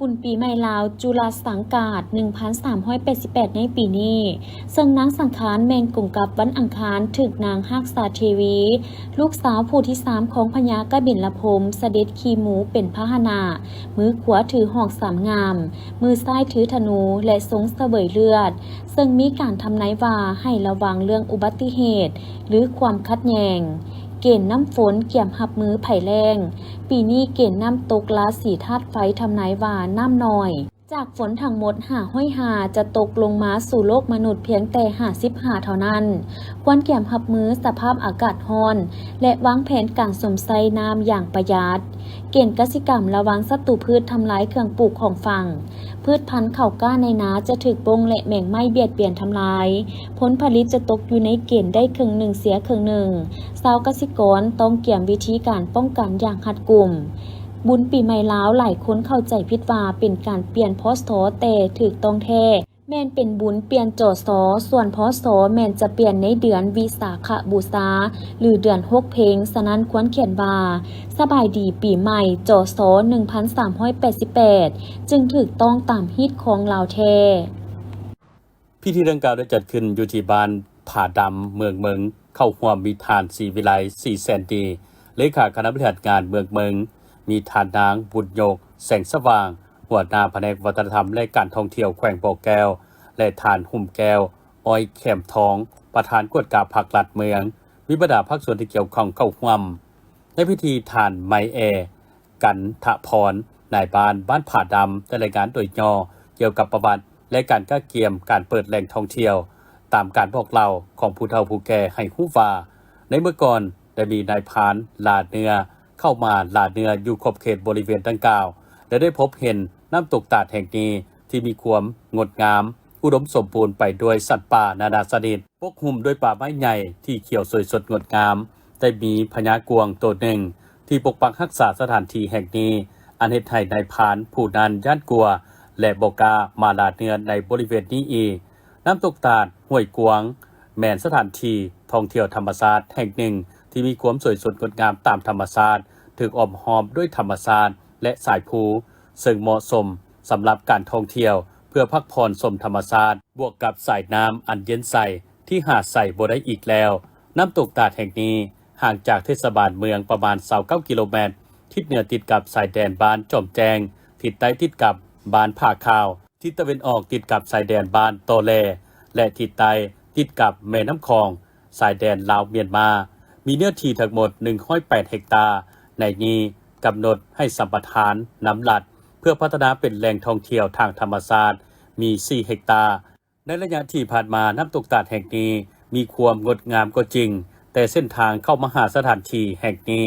ບຸນປີໃໝ່ລາວຈຸລະສັງກາດ ໜຶ່ງພັນສາມຮ້ອຍແປດສິບແປດ ໃນປີນີ້ ເຊິ່ງນາງສັງຂານແມ່ນກົງກັບວັນອັງຄານ ຖືກນາງຮັກສາເທວີ ລູກສາວຜູ້ທີສາມຂອງພະຍາກະບິນລະພົມ ສະເດັດຂີ່ໝູເປັນພາຫະນະ, ມືຂວາຖືຫອກສາມງ່າມ, ມືຊ້າຍຖືທະນູ ແລະ ຊົງສະເຫວີຍເລືອດ, ເຊິ່ງມີການທຳນາຍວ່າໃຫ້ລະວັງເລື່ອງອຸບັດຕິເຫດ ຫຼື ຄວາມຂັດແຍ່ງ. ເກນນ້ຳຝົນກຽມຮັບມືໄພແລ້ງ. ປີນີ້ເກນນ້ຳຕົກລາສີທາດໄຟທຳນາຍວ່ານ້ຳໜ້ອຍ. ຈາກຝົນທັງໝົດຫ້າຮ້ອຍຫາ ຈະຕົກລົງມາສູ່ໂລກມະນຸດພຽງແຕ່ຫ້າສິບຫາເທົ່ານັ້ນ. ຄວນກຽມຮັບມືສະພາບອາກາດຮ້ອນ ແລະ ວາງແຜນການຊົມໃຊ້ນ້ຳຢ່າງປະຢັດ. ເກນກະສິກຳ ລະວັງສັດຕູພືດທຳລາຍເຄື່ອງປູກຂອງຝັງ. ພືດພັນເຂົ້າກ້າໃນນາຈະຖືກບົ້ງ ແລະ ແມງໄມ້ບຽດບຽນທຳລາຍ. ຜົນຜະລິດຈະຕົກຢູ່ໃນເກນໄດ້ເຄິ່ງໜຶ່ງເສຍເຄິ່ງໜຶ່ງ. ຊາວກະສິກອນຕ້ອງກຽມວິທີການປ້ອງກັນຢ່າງຮັດກຸມ. ບຸນປີໃໝ່ລາວ ຫຼາຍຄົນເຂົ້າໃຈຜິດວ່າເປັນການປ່ຽນ ພ.ສ. ແຕ່ຖືກຕ້ອງແທ້ ແມ່ນເປັນບຸນປ່ຽນ ຈ.ສ. ສ່ວນ ພ.ສ. ແມ່ນຈະປ່ຽນໃນເດືອນວິສາຂະບູຊາ ຫຼື ເດືອນຫົກເພັງ, ສະນັ້ນຄວນຂຽນວ່າ ສະບາຍດີປີໃໝ່ ຈ.ສ. ໜຶ່ງພັນສາມຮ້ອຍແປດສິບແປດ ຈຶ່ງຖືກຕ້ອງຕາມຮີດຄອງລາວແທ້. ພິທີດັ່ງກ່າວໄດ້ຈັດຂຶ້ນຢູ່ທີ່ບ້ານຜາດຳ ເມືອງເມິງ, ເຂົ້າຮ່ວມມີທ່ານ ສີວິໄລ ສີແສນດີ ເລຂາຄະນະບໍລິຫານງານເມືອງເມິງ, ມີທ່ານນາງ ບຸນຍົກ ແສງສະຫວ່າງ ຫົວໜ້າພະແນກວັດທະນະທຳ ແລະ ການທ່ອງທ່ຽວແຂວງບໍ່ແກ້ວ ແລະ ທ່ານ ຫຸ້ມແກ້ວ ອ້ອຍແຂມທອງ ປະທານກວດກາພັກລັດເມືອງ, ມີບັນດາພາກສ່ວນທີ່ກ່ຽວຂ້ອງເຂົ້າຮ່ວມ. ໃນພິທີ ທ່ານ ໄມແອ ກັນທະພອນ ນາຍບ້ານບ້ານຜາດຳ ໄດ້ລາຍງານໂດຍຫຍໍ້ກ່ຽວກັບປະຫວັດ ແລະ ການກະກຽມການເປີດແຫຼ່ງທ່ອງທ່ຽວ ຕາມການບອກເລົ່າຂອງຜູ້ເຖົ້າຜູ້ແກ່ໃຫ້ຮູ້ວ່າ ໃນເມື່ອກ່ອນໄດ້ມີນາຍພານລ່າເນື້ອເຂົ້າມາລ່າເນື້ອຢູ່ຂອບເຂດບໍລິເວນດັ່ງກ່າວ ແລະ ໄດ້ພົບເຫັນນ້ຳຕົກຕາດແຫ່ງນີ້ທີ່ມີຄວາມງົດງາມ ອຸດົມສົມບູນໄປດ້ວຍສັດປ່ານານາຊະນິດ ປົກຫຸ້ມດ້ວຍປ່າໄມ້ໃຫຍ່ທີ່ຂຽວສວຍສົດງົດງາມ, ໄດ້ມີພະຍາກວາງໂຕໜຶ່ງທີ່ປົກປັກຮັກສາສະຖານທີ່ແຫ່ງນີ້, ອັນເຮັດໃຫ້ນາຍພານຜູ້ນັ້ນຢ້ານກົວ ແລະ ບໍ່ກ້າມາລ່າເນື້ອໃນບໍລິເວນນີ້ອີກ. ນ້ຳຕົກຕາດຫ້ວຍກວາງ ແມ່ນສະຖານທີ່ທ່ອງທ່ຽວທຳມະຊາດແຫ່ງໜຶ່ງທີ່ມີຄວາມສວຍສົດງົດງາມຕາມທຳມະຊາດ, ຖືກອ້ອມຮອບດ້ວຍທຳມະຊາດ ແລະ ສາຍພູ ເຊິ່ງເໝາະສົມສຳລັບການທ່ອງທ່ຽວ ເພື່ອພັກຜ່ອນຊົມທຳມະຊາດ ບວກກັບສາຍນ້ຳອັນເຢັນໃສທີ່ຫາໃສ່ບໍ່ໄດ້ອີກແລ້ວ. ນ້ຳຕົກຕາດແຫ່ງນີ້ຫ່າງຈາກເທດສະບານເມືອງປະມານຊາວເກົ້າກິໂລແມັດ, ທິດເໜືອຕິດກັບຊາຍແດນບ້ານຈອມແຈ້ງ, ທິດໃຕ້ຕິດກັບບ້ານຜາຂາວ, ທິດຕາເວັນອອກຕິດກັບຊາຍແດນບ້ານຕໍແລ ແລະ ທິດໃຕ້ຕິດກັບແມ່ນ້ຳຂອງ, ຊາຍແດນລາວ-ມຽນມາ, ມີເນື້ອທີ່ທັງໝົດໜຶ່ງຮ້ອຍແປດເຮັກຕາ. ໃນນີ້ກຳນົດໃຫ້ສຳປະທານນຳລັດ ເພື່ອພັດທະນາເປັນແຫຼ່ງທ່ອງທ່ຽວທາງທຳມະຊາດ ມີສີ່ເຮັກຕາ. ໃນໄລຍະທີ່ຜ່ານມາ, ນ້ຳຕົກຕາດແຫ່ງນີ້ມີຄວາມງົດງາມກໍຈິງ, ແຕ່ເສັ້ນທາງເຂົ້າມາຫາສະຖານທີ່ແຫ່ງນີ້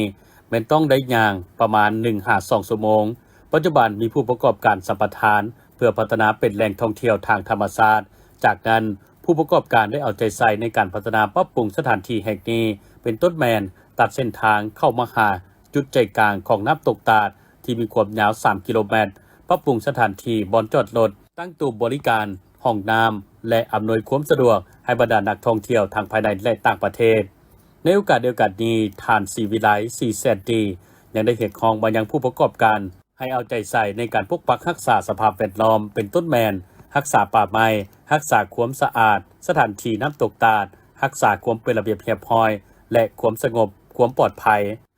ແມ່ນຕ້ອງໄດ້ຍ່າງປະມານໜຶ່ງຫາສອງຊົ່ວໂມງ. ປັດຈຸບັນມີຜູ້ປະກອບການສຳປະທານເພື່ອພັດທະນາເປັນແຫຼ່ງທ່ອງທ່ຽວທາງທຳມະຊາດ. ຈາກນັ້ນ, ຜູ້ປະກອບການໄດ້ເອົາໃຈໃສ່ໃນການພັດທະນາປັບປຸງສະຖານທີ່ແຫ່ງນີ້, ເປັນຕົ້ນແມ່ນຕັດເສັ້ນທາງເຂົ້າມາຫາຈຸດໃຈກາງຂອງນ້ຳຕົກຕາດ ທີ່ມີຄວາມຍາວສາມກິໂລແມັດ, ປັບປຸງສະຖານທີ່ບ່ອນຈອດລົດ, ຕັ້ງຕູ້ບໍລິການ, ຫ້ອງນ້ຳ ແລະ ອຳນວຍຄວາມສະດວກໃຫ້ບັນດານັກທ່ອງທ່ຽວທັງພາຍໃນ ແລະ ຕ່າງປະເທດ. ໃນໂອກາດດຽວກັນນີ້, ທ່ານ ສີວິໄລ ສີແສນດີ ຍັງໄດ້ຮຽກຮ້ອງມາຍັງຜູ້ປະກອບການ ໃຫ້ເອົາໃຈໃສ່ໃນການປົກປັກຮັກສາສະພາບແວດລ້ອມ ເປັນຕົ້ນແມ່ນຮັກສາປ່າໄມ້, ຮັກສາຄວາມສະອາດ, ສະຖານທີ່ນ້ຳຕົກຕາດ, ຮັກສາຄວາມເປັນລະບຽບຮຽບຮ້ອຍ ແລະ ຄວາມສະຫງົບ, ຄວາມປອດໄພ,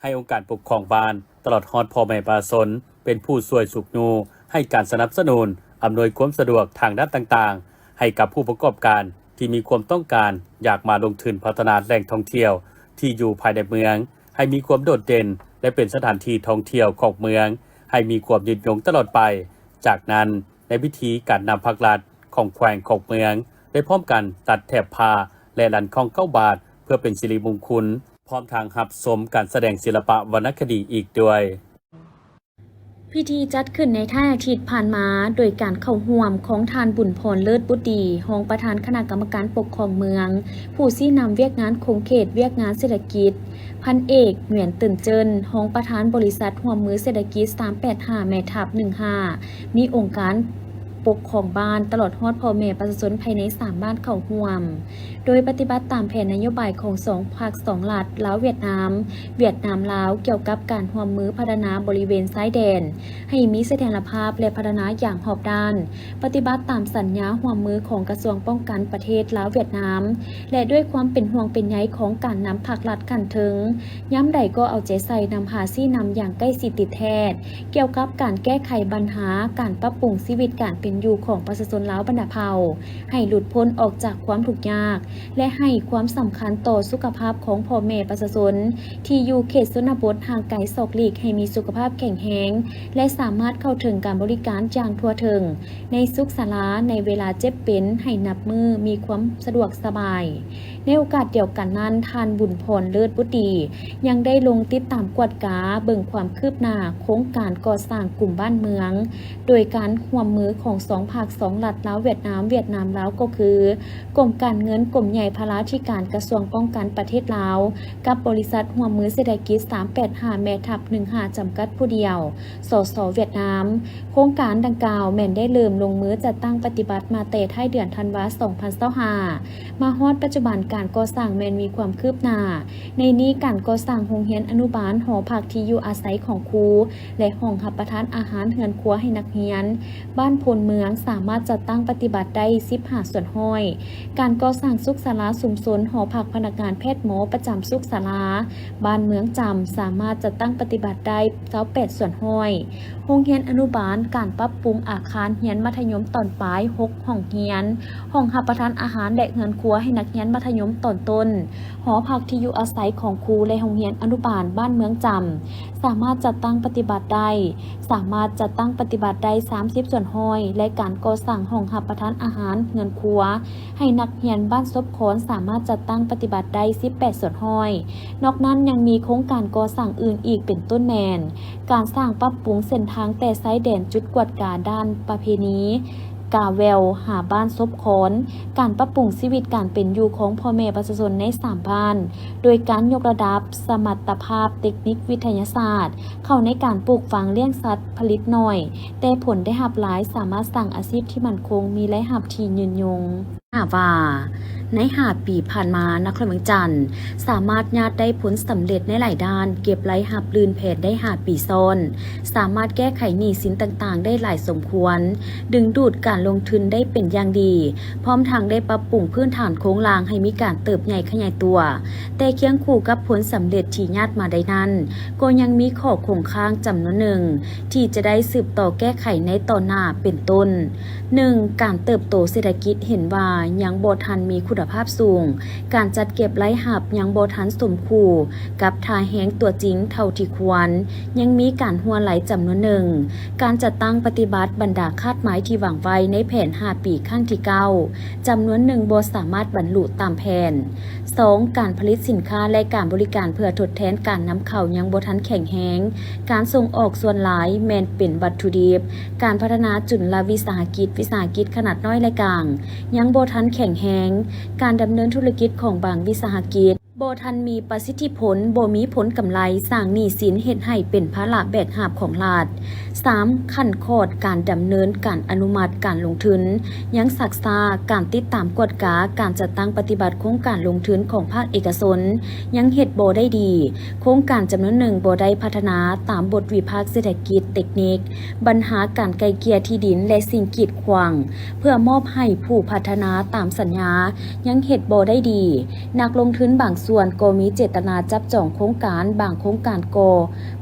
ໃຫ້ອົງການປົກຄອງບ້ານ ຕະຫຼອດຮອດພໍ່ແມ່ປະຊາຊົນ ເປັນຜູ້ຊ່ວຍຊຸກຍູ້ໃຫ້ການສະໜັບສະໜູນ, ອຳນວຍຄວາມສະດວກທາງດ້ານຕ່າງໆ ໃຫ້ກັບຜູ້ປະກອບການທີ່ມີຄວາມຕ້ອງການຢາກມາລົງທຶນພັດທະນາແຫຼ່ງທ່ອງທ່ຽວທີ່ຢູ່ພາຍໃນເມືອງ ໃຫ້ມີຄວາມໂດດເດັ່ນ ແລະ ເປັນສະຖານທີ່ທ່ອງທ່ຽວຂອງເມືອງ ໃຫ້ມີຄວາມຍືນຍົງຕະຫຼອດໄປ. ຈາກນັ້ນ, ໃນພິທີ, ການນຳພັກລັດຂອງແຂວງຂອງເມືອງ ໄດ້ພ້ອມກັນຕັດແຖບຜ້າ ແລະ ລັນຄ້ອງເກົ້າບາດ ເພື່ອເປັນສິລິມຸງຄຸນ, ພ້ອມທັງຮັບຊົມການສະແດງສິລະປະວັນນະຄະດີອີກດ້ວຍ. ພິທີຈັດຂຶ້ນໃນທ້າຍອາທິດຜ່ານມາ ໂດຍການເຂົ້າຮ່ວມຂອງທ່ານ ບຸນພອນ ເລີດບຸດດີ ຮອງປະທານຄະນະກຳມະການປົກຄອງເມືອງ, ຜູ້ຊີ້ນຳວຽກງານຂົງເຂດວຽກງານເສດຖະກິດ, ພັນເອກ ຫງວຽນ ເຕີນເຈີນ ຮອງປະທານບໍລິສັດຮ່ວມມືເສດຖະກິດສາມແປດຫ້າ ແມ່ທັບໜຶ່ງຫ້າ ມີອົງການ ປົກຄອງບ້ານ ຕະຫຼອດຮອດພໍ່ແມ່ປະຊາຊົນພາຍໃນສາມບ້ານເຂົ້າຮ່ວມ, ໂດຍປະຕິບັດຕາມແຜນນະໂຍບາຍຂອງສອງພັກສອງລັດ ລາວ-ຫວຽດນາມ, ຫວຽດນາມ-ລາວ ກ່ຽວກັບການຮ່ວມມືພັດທະນາບໍລິເວນຊາຍແດນ ໃຫ້ມີສະຖຽນລະພາບ ແລະ ພັດທະນາຢ່າງຮອບດ້ານ, ປະຕິບັດຕາມສັນຍາຮ່ວມມືຂອງກະຊວງປ້ອງກັນປະເທດລາວ-ຫວຽດນາມ ແລະ ດ້ວຍຄວາມເປັນຫ່ວງເປັນໃຍຂອງການນຳພັກລັດຂັ້ນເທິງ, ຍາມໃດກໍເອົາໃຈໃສ່ນຳພາຊີ້ນຳຢ່າງໃກ້ຊິດຕິດແທດ ກ່ຽວກັບການແກ້ໄຂບັນຫາ, ການປັບປຸງຊີວິດການເປັນຢູ່ຂອງປະຊາຊົນລາວບັນດາເຜົ່າ ໃຫ້ຫຼຸດພົ້ນອອກຈາກຄວາມທຸກຍາກ ແລະ ໃຫ້ຄວາມສຳຄັນຕໍ່ສຸຂະພາບຂອງພໍ່ແມ່ປະຊາຊົນທີ່ຢູ່ເຂດຊົນນະບົດຫ່າງໄກສອກຫຼີກໃຫ້ມີສຸຂະພາບແຂງແຮງ ແລະ ສາມາດເຂົ້າເຖິງການບໍລິການຢ່າງທົ່ວເຖິງ ໃນສຸກສາລາໃນເວລາເຈັບເປັນໃຫ້ນັບມື້ມີຄວາມສະດວກສະບາຍ. ໃນໂອກາດດຽວກັນນັ້ນ, ທ່ານ ບຸນພອນ ເລີດບຸຕີ ຍັງໄດ້ລົງຕິດຕາມກວດກາເບິ່ງຄວາມຄືບໜ້າໂຄງການກໍ່ສ້າງກຸ່ມບ້ານເມືອງ ໂດຍການຮ່ວມມືຂອງສອງພັກສອງລັດ ລາວ-ຫວຽດນາມ, ຫວຽດນາມ-ລາວ ກໍຄື ກົມການເງິນ, ກົມໃຫຍ່ພະລາທິການ, ກະຊວງປ້ອງກັນປະເທດລາວ ກັບບໍລິສັດຮ່ວມມືເສດຖະກິດສາມແປດຫ້າ ແມ່ທັບໜຶ່ງຫ້າ ຈຳກັດຜູ້ດຽວ ສສ ຫວຽດນາມ. ໂຄງການດັ່ງກ່າວແມ່ນໄດ້ເລີ່ມລົງມືຈັດຕັ້ງປະຕິບັດມາແຕ່ທ້າຍເດືອນທັນວາ ສອງພັນຊາວຫ້າ ມາຮອດປັດຈຸບັນການກໍ່ສ້າງແມ່ນມີຄວາມຄືບໜ້າ. ໃນນີ້ການກໍ່ສ້າງໂຮງຮຽນອະນຸບານ, ຫໍພັກທີ່ຢູ່ອາໄສຂອງຄູ ແລະ ຫ້ອງຮັບປະທານອາຫານເຮືອນຄົວໃຫ້ນັກຮຽນ ບ້ານໂພນເມືອງສາມາດຈັດຕັ້ງປະຕິບັດໄດ້ສິບຫ້າສ່ວນຮ້ອຍ, ການກໍ່ສ້າງສຸກສາລາຊຸມຊົນ, ຫໍພັກພະນັກງານແພດໝໍປະຈຳສຸກສາລາ ບ້ານເມືອງຈຳ ສາມາດຈັດຕັ້ງປະຕິບັດໄດ້ຊາວແປດສ່ວນຮ້ອຍ, ໂຮງຮຽນອະນຸບານ, ການປັບປຸງອາຄານຮຽນມັດທະຍົມຕອນປາຍ ຫົກຫ້ອງຮຽນ, ຫ້ອງຮັບປະທານອາຫານ ແລະ ເຮືອນຄົວໃຫ້ນັກຮຽນມັດທະຍົມຕອນຕົ້ນ, ຫໍພັກທີ່ຢູ່ອາໄສຂອງຄູ ແລະ ໂຮງຮຽນອະນຸບານບ້ານເມືອງຈຳ ສາມາດຈັດຕັ້ງປະຕິບັດໄດ້, ສາມາດຈັດຕັ້ງປະຕິບັດໄດ້ສາມສິບສ່ວນຮ້ອຍ ແລະ ການກໍ່ສ້າງຫ້ອງຮັບປະທານອາຫານເຮືອນຄົວໃຫ້ນັກຮຽນບ້ານສົບຄອນ ສາມາດຈັດຕັ້ງປະຕິບັດໄດ້ສິບແປດສ່ວນຮ້ອຍ. ນອກນັ້ນຍັງມີໂຄງການກໍ່ສ້າງອື່ນອີກ ເປັນຕົ້ນແມ່ນ ການສ້າງປັບປຸງເສັ້ນທາງແຕ່ຊາຍແດນຈຸດກວດກາດ້ານປະເພນີ ກາແວວ ຫາບ້ານສົບຄອນ, ການປັບປຸງຊີວິດການເປັນຢູ່ຂອງພໍ່ແມ່ປະຊາຊົນໃນສາມບ້ານ ໂດຍການຍົກລະດັບສະມັດຕະພາບເຕັກນິກວິທະຍາສາດ ເຂົ້າໃນການປູກຝັງລ້ຽງສັດ ຜະລິດໜ້ອຍ ແຕ່ຜົນໄດ້ຮັບຫຼາຍ, ສາມາດສ້າງອາຊີບທີ່ໝັ້ນຄົງ, ມີລາຍຮັບທີ່ຍືນຍົງ. ຫາວ່າ ໃນຫ້າປີຜ່ານມາ, ນະຄອນຫຼວງວຽງຈັນສາມາດຍາດໄດ້ຜົນສຳເລັດໃນຫຼາຍດ້ານ, ເກັບລາຍຮັບລື່ນແຜນໄດ້ຫ້າປີຊ້ອນ, ສາມາດແກ້ໄຂໜີ້ສິນຕ່າງໆໄດ້ຫຼາຍສົມຄວນ, ດຶງດູດການລົງທຶນໄດ້ເປັນຢ່າງດີ, ພ້ອມທັງໄດ້ປັບປຸງພື້ນຖານໂຄງລ່າງໃຫ້ມີການເຕີບໃຫຍ່ຂະຫຍາຍຕົວ. ແຕ່ຄຽງຄູ່ກັບຜົນສຳເລັດທີ່ຍາດມາໄດ້ນັ້ນ, ກໍຍັງມີຂໍ້ຄົງຄ້າງຈຳນວນໜຶ່ງ ທີ່ຈະໄດ້ສືບຕໍ່ແກ້ໄຂໃນຕໍ່ໜ້າ ເປັນຕົ້ນ ໜຶ່ງ ການເຕີບໂຕເສດຖະກິດເຫັນວ່າຍັງບໍ່ທັນມີຄຸນນະພາບສູງ, ການຈັດເກັບລາຍຮັບຍັງບໍ່ທັນສົມຄູ່ກັບທ່າແຮງຕົວຈິງເທົ່າທີ່ຄວນ, ຍັງມີການຮົ່ວໄຫຼຈຳນວນໜຶ່ງ, ການຈັດຕັ້ງປະຕິບັດບັນດາຄາດໝາຍທີ່ວາງໄວ້ໃນແຜນຫ້າປີຄັ້ງທີເກົ້າ ຈຳນວນໜຶ່ງບໍ່ສາມາດບັນລຸຕາມແຜນ. ສອງ ການຜະລິດສິນຄ້າ ແລະ ການບໍລິການເພື່ອທົດແທນການນຳເຂົ້າຍັງບໍ່ທັນແຂງແຮງ, ການສົ່ງອອກສ່ວນຫຼາຍແມ່ນເປັນວັດຖຸດິບ, ການພັດທະນາຈຸນລະວິສາຫະກິດ, ວິສາຫະກິດຂະໜາດນ້ອຍ ແລະ ກາງ ຍັງບໍ່ທັນແຂງແຮງ, ການດຳເນີນທຸລະກິດຂອງບາງວິສາຫະກິດບໍ່ທັນມີປະສິດທິຜົນ, ບໍ່ມີຜົນກຳໄລ, ສ້າງໜີ້ສິນເຮັດໃຫ້ເປັນພາລະແບກຫາບຂອງລັດ. ສາມ ຂັ້ນຂອດການດຳເນີນການອະນຸມັດການລົງທຶນຍັງຊັກຊ້າ, ການຕິດຕາມກວດກາການຈັດຕັ້ງປະຕິບັດໂຄງການລົງທຶນຂອງພາກເອກະຊົນຍັງເຮັດບໍ່ໄດ້ດີ, ໂຄງການຈຳນວນໜຶ່ງບໍ່ໄດ້ພັດທະນາຕາມບົດວິພາກເສດຖະກິດເຕັກນິກ, ບັນຫາການໄກ່ເກ່ຍທີ່ດິນ ແລະ ສິ່ງກີດຂວາງ ເພື່ອມອບໃຫ້ຜູ້ພັດທະນາຕາມສັນຍາ ຍັງເຮັດບໍ່ໄດ້ດີ. ນັກລົງທຶນບາງສ່ວນກໍມີເຈດຕະນາຈັບຈອງໂຄງການ, ບາງໂຄງການກໍ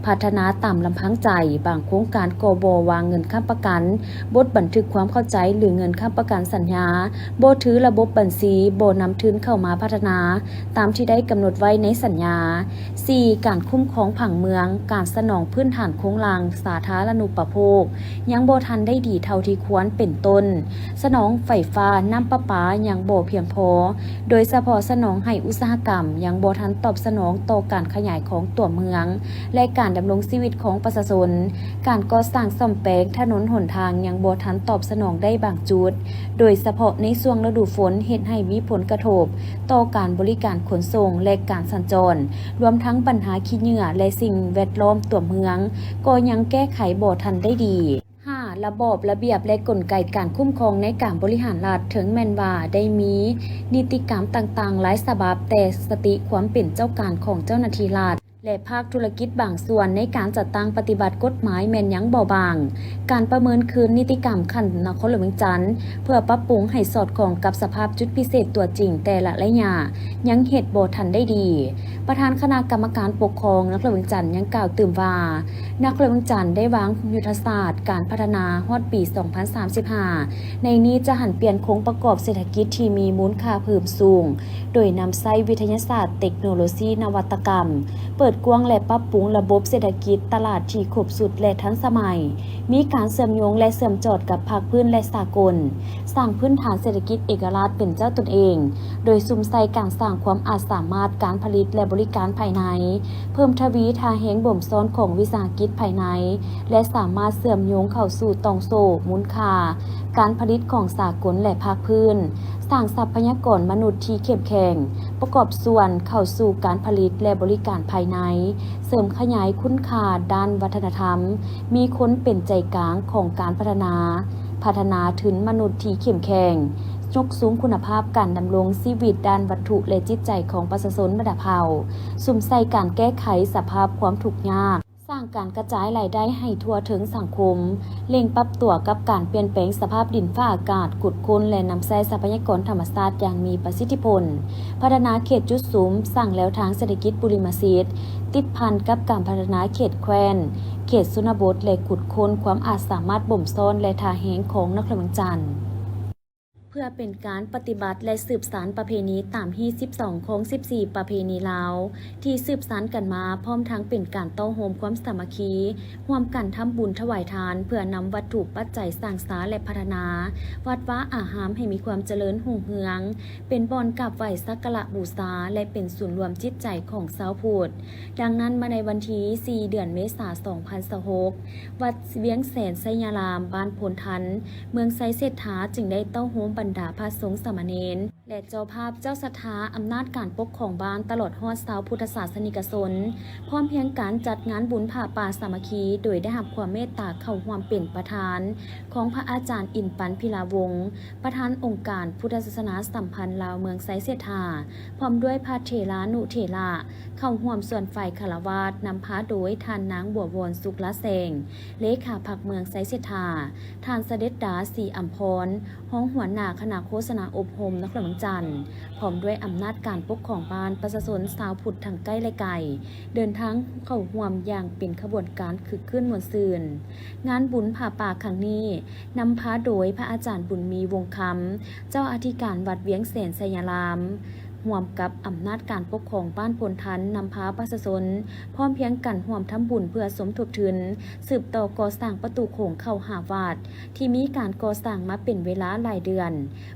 ພັດທະນາຕາມລຳພັງໃຈ, ບາງໂຄງການກໍບໍ່ວາງເງິນຄ້ຳປະກັນ, ບົດບັນທຶກຄວາມເຂົ້າໃຈ ຫຼື ເງິນຄ້ຳປະກັນສັນຍາ, ບໍ່ຖືລະບົບບັນຊີ, ບໍ່ນຳທຶນເຂົ້າມາພັດທະນາຕາມທີ່ໄດ້ກຳນົດໄວ້ໃນສັນຍາ. ສີ່ ການຄຸ້ມຄອງຜັງເມືອງ, ການສະໜອງພື້ນຖານໂຄງລ່າງສາທາລະນຸປະໂພກ ຍັງບໍ່ທັນໄດ້ດີເທົ່າທີ່ຄວນ ເປັນຕົ້ນ ສະໜອງໄຟຟ້າ, ນ້ຳປະປາຍັງບໍ່ພຽງພໍ, ໂດຍສະເພາະສະໜອງໃຫ້ອຸດສາຫະກຳ ຍັງບໍ່ທັນຕອບສະໜອງຕໍ່ການຂະຫຍາຍຂອງຕົວເມືອງ ແລະ ການດຳລົງຊີວິດຂອງປະຊາຊົນ. ການກໍ່ສ້າງສ້ອມແປງຖະໜົນຫົນທາງຍັງບໍ່ທັນຕອບສະໜອງໄດ້ບາງຈຸດ, ໂດຍສະເພາະໃນຊ່ວງລະດູຝົນ ເຮັດໃຫ້ມີຜົນກະທົບຕໍ່ການບໍລິການຂົນສົ່ງ ແລະ ການສັນຈອນ, ລວມທັງບັນຫາຂີ້ເຫຍື້ອ ແລະ ສິ່ງແວດລ້ອມຕົວເມືອງ ກໍຍັງແກ້ໄຂບໍ່ທັນໄດ້ດີ. ຫ້າ ລະບອບລະບຽບ ແລະ ກົນໄກການຄຸ້ມຄອງໃນການບໍລິຫານລັດ, ເຖິງແມ່ນວ່າໄດ້ມີນິຕິກຳຕ່າງໆຫຼາຍສະບັບ, ແຕ່ສະຕິຄວາມເປັນເຈົ້າການຂອງເຈົ້າໜ້າທີ່ລັດ ແລະ ພາກທຸລະກິດບາງສ່ວນໃນການຈັດຕັ້ງປະຕິບັດກົດໝາຍແມ່ນຍັງເບົາບາງ. ການປະເມີນຄືນນິຕິກຳຂັ້ນນະຄອນຫຼວງວຽງຈັນ ເພື່ອປັບປຸງໃຫ້ສອດຄ່ອງກັບສະພາບຈຸດພິເສດຕົວຈິງແຕ່ລະໄລຍະ ຍັງເຮັດບໍ່ທັນໄດ້ດີ. ປະທານຄະນະກຳມະການປົກຄອງນະຄອນຫຼວງວຽງຈັນຍັງກ່າວຕື່ມວ່າ ນະຄອນຫຼວງວຽງຈັນໄດ້ວາງຍຸດທະສາດການພັດທະນາຮອດປີສອງພັນສາມສິບຫ້າ ໃນນີ້ຈະຫັນປ່ຽນໂຄງປະກອບເສດຖະກິດທີ່ມີມູນຄ່າເພີ່ມສູງ ໂດຍນຳໃຊ້ວິທະຍາສາດ, ເຕັກໂນໂລຊີ, ນະວັດຕະກຳ, ເປີດກວ້າງ ແລະ ປັບປຸງລະບົບເສດຖະກິດຕະຫຼາດທີ່ຄົບຊຸດ ແລະ ທັນສະໄໝ, ມີການເຊື່ອມໂຍງ ແລະ ເຊື່ອມຈອດກັບພາກພື້ນ ແລະ ສາກົນ, ສ້າງພື້ນຖານເສດຖະກິດເອກະລາດເປັນເຈົ້າຕົນເອງ, ໂດຍສຸມໃສ່ການສ້າງຄວາມອາດສາມາດການຜະລິດ ແລະ ບໍລິການພາຍໃນ, ເພີ່ມທະວີທ່າແຮງບົ່ມຊ້ອນຂອງວິສາຫະກິດພາຍໃນ ແລະ ສາມາດເຊື່ອມໂຍງເຂົ້າສູ່ຕ່ອງໂສ້ມູນຄ່າການຜະລິດຂອງສາກົນ ແລະ ພາກພື້ນ, ສ້າງຊັບພະຍາກອນມະນຸດທີ່ເຂັ້ມແຂງ ປະກອບສ່ວນເຂົ້າສູ່ການຜະລິດ ແລະ ບໍລິການພາຍໃນ, ເສີມຂະຫຍາຍຄຸນຄ່າດ້ານວັດທະນະທຳ, ມີຄົນເປັນໃຈກາງຂອງການພັດທະນາ, ພັດທະນາທຶນມະນຸດທີ່ເຂັ້ມແຂງ, ຍົກສູງຄຸນນະພາບການດຳລົງຊີວິດດ້ານວັດຖຸ ແລະ ຈິດໃຈຂອງປະຊາຊົນບັນດາເຜົ່າ, ສຸມໃສ່ການແກ້ໄຂສະພາບຄວາມທຸກຍາກ, ສ້າງການກະຈາຍລາຍໄດ້ໃຫ້ທົ່ວເຖິງສັງຄົມ, ເລັ່ງປັບຕົວກັບການປ່ຽນແປງສະພາບດິນຟ້າອາກາດ, ຂຸດຄົ້ນ ແລະ ນຳໃຊ້ຊັບພະຍາກອນທຳມະຊາດຢ່າງມີປະສິດທິຜົນ, ພັດທະນາເຂດຈຸດສຸມ, ສ້າງແລວທາງເສດຖະກິດບຸລິມະສິດ, ຕິດພັນກັບການພັດທະນາເຂດແຂວນ, ເຂດຊົນນະບົດ ແລະ ຂຸດຄົ້ນຄວາມອາດສາມາດບົ່ມຊ້ອນ ແລະ ທ່າແຮງຂອງນະຄອນຫຼວງວຽງຈັນ. ເພື່ອເປັນການປະຕິບັດ ແລະ ສືບສານປະເພນີຕາມຮີດສິບສອງ ຂອງສິບສີ່ປະເພນີລາວ ທີ່ສືບສານກັນມາ, ພ້ອມທັງເປັນການເຕົ້າໂຮມຄວາມສາມັກຄີ, ຮ່ວມກັນທຳບຸນຖວາຍທານ ເພື່ອນຳວັດຖຸປັດໄຈສ້າງສາ ແລະ ພັດທະນາວັດວາອາຮາມໃຫ້ມີຄວາມຈະເລີນຮຸ່ງເຮືອງ, ເປັນບ່ອນກາບໄຫວ້ສັກກາລະບູຊາ ແລະ ເປັນສູນລວມຈິດໃຈຂອງຊາວພຸດ. ດັ່ງນັ້ນ, ມາໃນວັນທີສີ່ ເດືອນເມສາ ສອງພັນຊາວຫົກ ວັດວຽງແສນໄຊຍາລາມ, ບ້ານໂພນທັນ, ເມືອງໄຊເສດຖາ ຈຶ່ງໄດ້ເຕົ້າໂຮມບັນດາພະສົງສາມະເນນ ແລະ ເຈົ້າພາບເຈົ້າສັດທາ, ອຳນາດການປົກຄອງບ້ານ, ຕະຫຼອດຮອດຊາວພຸດທະສາສະນິກະຊົນ, ພ້ອມພຽງກັນຈັດງານບຸນຜ້າປ່າສາມັກຄີ, ໂດຍໄດ້ຮັບຄວາມເມດຕາເຂົ້າຮ່ວມເປັນປະທານຂອງພະອາຈານ ອິນປັນ ພິລາວົງ, ປະທານອົງການພຸດທະສາສະໜາສຳພັນລາວເມືອງໄຊເສດຖາ, ພ້ອມດ້ວຍພະເຖລານຸເຖລະ ເຂົ້າຮ່ວມສ່ວນຝ່າຍຄາລະວາດ, ນຳພາໂດຍທ່ານນາງ ບົວວອນ ສຸກລະແສງ, ເລຂາພັກເມືອງໄຊເສດຖາ, ທ່ານສະເດັດດາ ສີອຳພອນ, ຮອງຫົວໜ້າຄະນະໂຄສະນາອົບຮົມນະຄອນຫຼວງຈັນ, ພ້ອມດ້ວຍອຳນາດການປົກຄອງບ້ານ, ປະຊາຊົນຊາວພຸດທັງໃກ້ ແລະ ໄກ, ເດີນທາງເຂົ້າຮ່ວມຢ່າງເປັນຂະບວນການຄຶກຄື້ນມ່ວນຊື່ນ. ງານບຸນຜ້າປ່າຄັ້ງນີ້ ນຳພາໂດຍພະອາຈານ ບຸນມີ ວົງຄຳ, ເຈົ້າອະທິການວັດວຽງແສນໄຊຍາລາມ, ຮ່ວມກັບອຳນາດການປົກຄອງບ້ານໂພນທັນ, ນຳພາປະຊາຊົນ, ພ້ອມພຽງກັນຮ່ວມທຳບຸນເພື່ອສົມທົບທຶນ ສືບຕໍ່ກໍ່ສ້າງປະຕູໂຂງເຂົ້າຫາວັດ ທີ່ມີການກໍ່ສ້າງມາເປັນເວລາຫຼາຍເດືອນ.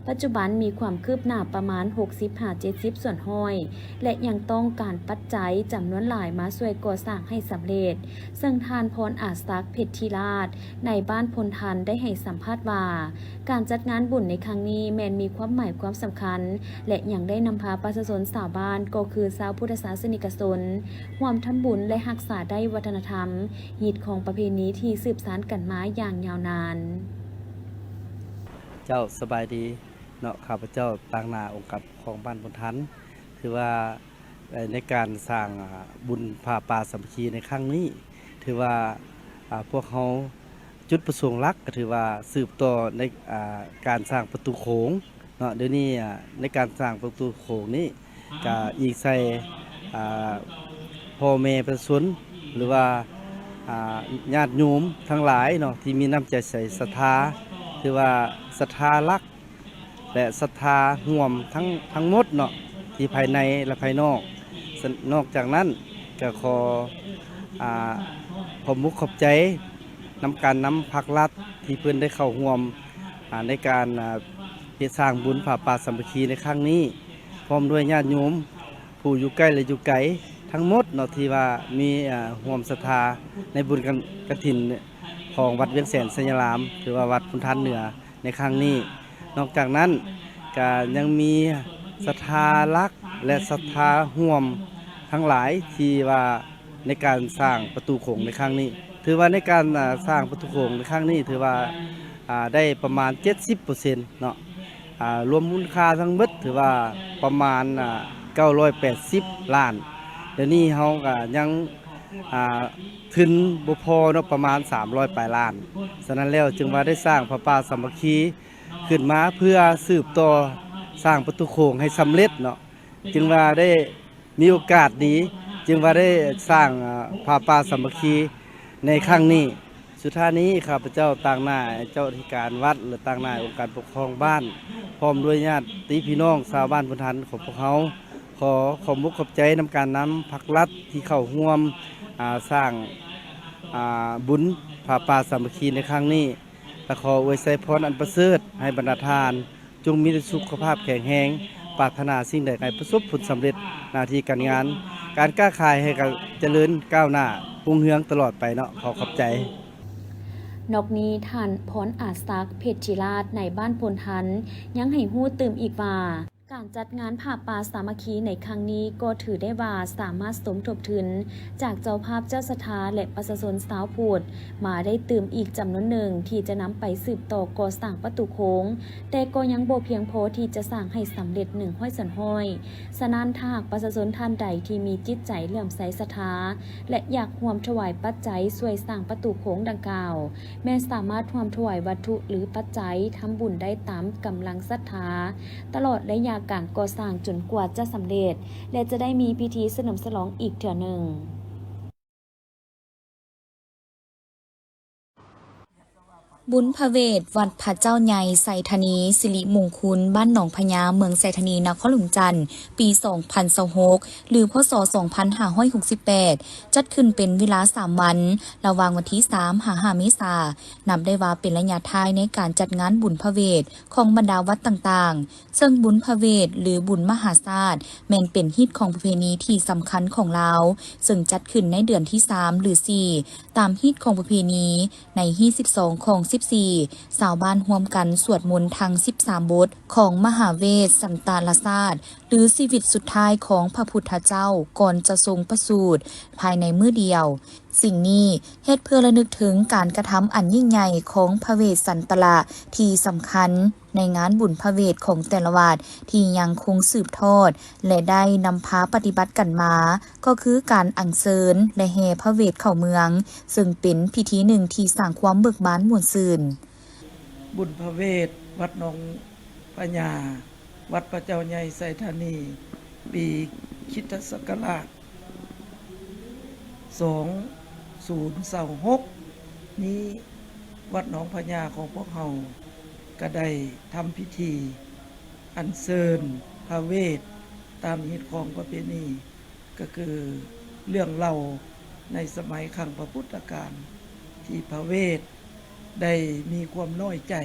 ປັດຈຸບັນມີຄວາມຄືບໜ້າປະມານຫົກສິບຫາເຈັດສິບສ່ວນຮ້ອຍ ແລະ ຍັງຕ້ອງການປັດໄຈຈຳນວນຫຼາຍມາຊ່ວຍກໍ່ສ້າງໃຫ້ສຳເລັດ, ເຊິ່ງທ່ານ ພອນອາສັກ ເພັດທິລາດ ນາຍບ້ານໂພນທັນ ໄດ້ໃຫ້ສຳພາດວ່າ ການຈັດງານບຸນໃນຄັ້ງນີ້ແມ່ນມີຄວາມໝາຍຄວາມສຳຄັນ ແລະ ຍັງໄດ້ນຳພາປະຊາຊົນຊາວບ້ານ ກໍຄືຊາວພຸດທະສາສະນິກະຊົນ ຮ່ວມທຳບຸນ ແລະ ຮັກສາໄດ້ວັດທະນະທຳ, ຮີດຄອງປະເພນີທີ່ສືບສານກັນມາຢ່າງຍາວນານ. ເຈົ້າ ສະບາຍດີເນາະ, ຂ້າພະເຈົ້າຕາງໜ້າອົງການປົກຄອງບ້ານໂພນທັນ ຖືວ່າ ເອີ່ ໃນການສ້າງ ອາ ບຸນຜ້າປ່າສາມັກຄີໃນຄັ້ງນີ້ ຖືວ່າ ອາ ພວກເຮົາ ຈຸດປະສົງຫຼັກກໍຖືວ່າສືບຕໍ່ໃນ ອາ ການສ້າງປະຕູໂຂງເນາະ. ດຽວນີ້ ອາ ໃນການສ້າງປະຕູໂຂງນີ້ ກະອີງໃສ່ ອາ ພໍ່ແມ່ປະຊາຊົນ ຫຼືວ່າ ອາ ຍາດໂຍມທັງຫຼາຍເນາະ ທີ່ມີນ້ຳໃຈໃສສັດທາ ຖືວ່າສັດທາຫຼັກ ແລະ ສັດທາຮ່ວມທັງ ທັງໝົດເນາະ ທີ່ພາຍໃນ ແລະ ພາຍນອກ. ສະ ນອກຈາກນັ້ນກໍຂໍ ອາ ຂອບມຸກຂອບໃຈນຳການນຳພາກລັດທີ່ເພິ່ນໄດ້ເຂົ້າຮ່ວມ ອາ ໃນການ ອາ ເຮັດສ້າງບຸນຜ້າປ່າສາມັກຄີໃນຄັ້ງນີ້ ພ້ອມດ້ວຍຍາດໂຍມ ຜູ້ຢູ່ໃກ້ ແລະ ຢູ່ໄກທັງໝົດເນາະ ທີ່ວ່າມີ ເອີ່ ຮ່ວມສັດທາໃນບຸນກະ ກະຖິນຂອງວັດວຽງແສນໄຊຍາລາມ ຫຼືວ່າວັດໂພນທັນເໜືອໃນຄັ້ງນີ້. ນອກຈາກນັ້ນກະຍັງມີສັດທາຫຼັກ ແລະ ສັດທາຮ່ວມທັງຫຼາຍທີ່ວ່າໃນການສ້າງປະຕູໂຂງໃນຄັ້ງນີ້ ຖືວ່າໃນການ ອ່າ ສ້າງປະຕູໂຂງໃນຄັ້ງນີ້ ຖືວ່າ ອ່າ ໄດ້ປະມານເຈັດສິບເປີເຊັນເນາະ. ອ່າ ລວມມູນຄ່າທັງໝົດ ຖືວ່າປະມານ ອ່າ ເກົ້າຮ້ອຍແປດສິບລ້ານ. ດຽວນີ້ເຮົາກໍຍັງ ອ່າ ທຶນບໍ່ພໍເນາະ ປະມານສາມຮ້ອຍປາຍລ້ານ. ສະນັ້ນແລ້ວຈຶ່ງວ່າໄດ້ສ້າງຜ້າປ່າສາມັກຄີຂຶ້ນມາ ເພື່ອສືບຕໍ່ສ້າງປະຕູໂຂງໃຫ້ສຳເລັດເນາະ. ຈຶ່ງວ່າໄດ້ມີໂອກາດດີ ຈຶ່ງວ່າໄດ້ສ້າງ ອ່າ ຜ້າປ່າສາມັກຄີໃນຄັ້ງນີ້. ສຸດທ້າຍນີ້ ຂ້າພະເຈົ້າຕາງໜ້າເຈົ້າອະທິການວັດ ແລະ ຕາງໜ້າອົງການປົກຄອງບ້ານ ພ້ອມດ້ວຍຍາດຕິພີ່ນ້ອງຊາວບ້ານໂພນທັນຂອງພວກເຮົາ ຂໍຂອບອົກຂອບໃຈນຳການນຳພັກລັດທີ່ເຂົ້າຮ່ວມ ອ່າ ສ້າງ ອ່າ ບຸນຜ້າປ່າສາມັກຄີໃນຄັ້ງນີ້ ແລະ ຂໍອວຍໄຊພອນອັນປະເສີດໃຫ້ບັນດາທ່ານ ຈົ່ງມີແຕ່ສຸຂະພາບແຂງແຮງ, ປາດຖະໜາສິ່ງໃດໃຫ້ປະສົບຜົນສຳເລັດ, ໜ້າທີ່ການງານ, ການຄ້າຂາຍໃຫ້ກະຈະເລີນກ້າວໜ້າ, ຮຸ່ງເຮືອງຕະຫຼອດໄປເນາະ. ຂໍຂອບໃຈ. ນອກນີ້ ທ່ານ ພອນອາສັກ ເພັດທິລາດ ນາຍບ້ານໂພນທັນ ຍັງໃຫ້ຮູ້ຕື່ມອີກວ່າ ການຈັດງານຜ້າປ່າສາມັກຄີໃນຄັ້ງນີ້ ກໍຖືໄດ້ວ່າສາມາດສົມທົບທຶນຈາກເຈົ້າພາບເຈົ້າສັດທາ ແລະ ປະຊາຊົນຊາວພຸດ ມາໄດ້ຕື່ມອີກຈຳນວນໜຶ່ງ ທີ່ຈະນຳໄປສືບຕໍ່ກໍ່ສ້າງປະຕູໂຂງ, ແຕ່ກໍຍັງບໍ່ພຽງພໍທີ່ຈະສ້າງໃຫ້ສຳເລັດໜຶ່ງຮ້ອຍສ່ວນຮ້ອຍ. ສະນັ້ນ, ຖ້າຫາກປະຊາຊົນທ່ານໃດທີ່ມີຈິດໃຈເຫຼື້ອມໃສສັດທາ ແລະ ຢາກຮ່ວມຖວາຍປັດໄຈຊ່ວຍສ້າງປະຕູໂຂງດັ່ງກ່າວ, ແມ່ນສາມາດຮ່ວມຖວາຍວັດຖຸ ຫຼື ປັດໄຈທຳບຸນໄດ້ຕາມກຳລັງສັດທາ ຕະຫຼອດໄລຍະການກໍ່ສ້າງຈົນກວ່າຈະສຳເລັດ ແລະ ຈະໄດ້ມີພິທີສະເຫຼີມສະຫຼອງອີກເທື່ອໜຶ່ງ. ບຸນພະເວດ ວັດພະເຈົ້າໃຫຍ່ໄຊທານີ ສິລິມຸງຄຸນ ບ້ານໜອງພະຍາ ເມືອງໄຊທານີ ນະຄອນຫຼວງຈັນ ປີສອງພັນຊາວຫົກ ຫຼື ພ.ສ. ສອງພັນຫ້າຮ້ອຍຫົກສິບແປດ ຈັດຂຶ້ນເປັນເວລາສາມວັນ ລະຫວ່າງວັນທີສາມ ຫາ ຫ້າ ເມສາ, ນັບໄດ້ວ່າເປັນໄລຍະທ້າຍໃນການຈັດງານບຸນພະເວດຂອງບັນດາວັດຕ່າງໆ. ເຊິ່ງບຸນພະເວດ ຫຼື ບຸນມະຫາຊາດ ແມ່ນເປັນຮີດຂອງປະເພນີທີ່ສຳຄັນຂອງລາວ, ເຊິ່ງຈັດຂຶ້ນໃນເດືອນທີສາມ ຫຼື ສີ່ ຕາມຮີດຂອງປະເພນີ. ໃນຮີດສິບສອງ ຂອງສິບສີ່ ຊາວບ້ານຮ່ວມກັນສວດມົນທັງສິບສາມບົດຂອງມະຫາເວດສັນຕະລະຊາດ ຫຼື ຊີວິດສຸດທ້າຍຂອງພະພຸດທະເຈົ້າ ກ່ອນຈະຊົງປະສູດພາຍໃນມື້ດຽວ. ສິ່ງນີ້ເຮັດເພື່ອລະນຶກເຖິງການກະທຳອັນຍິ່ງໃຫຍ່ຂອງພະເວດສັນຕະລະທີ່ສຳຄັນ ໃນງານບຸນພະເວດຂອງແຕ່ລະວັດທີ່ຍັງຄົງສືບທອດ ແລະ ໄດ້ນຳພາປະຕິບັດກັນມາ ກໍຄືການອັນເຊີນ ແລະ ແຫ່ພະເວດເຂົ້າເມືອງ, ເຊິ່ງເປັນພິທີໜຶ່ງທີ່ສ້າງຄວາມເບີກບານມ່ວນຊື່ນ. ບຸນພະເວດວັດໜອງພະຍາ ວັດພະເຈົ້າໃຫຍ່ໄຊທານີ ປີຄຣິສຕະສັກກະລາດ ສອງພັນຊາວຫົກນີ້ ວັດໜອງພະຍາຂອງພວກເຮົາກະໄດ້ທຳພິທີອັນເຊີນພະເວດຕາມຮີດຄອງປະເພນີ ກະຄືເລື່ອງເລົ່າໃນສະໄໝຄັ້ງພະພຸດທະການ ທີ່ພະເວດໄດ້ມີຄວາມນ້ອຍໃຈ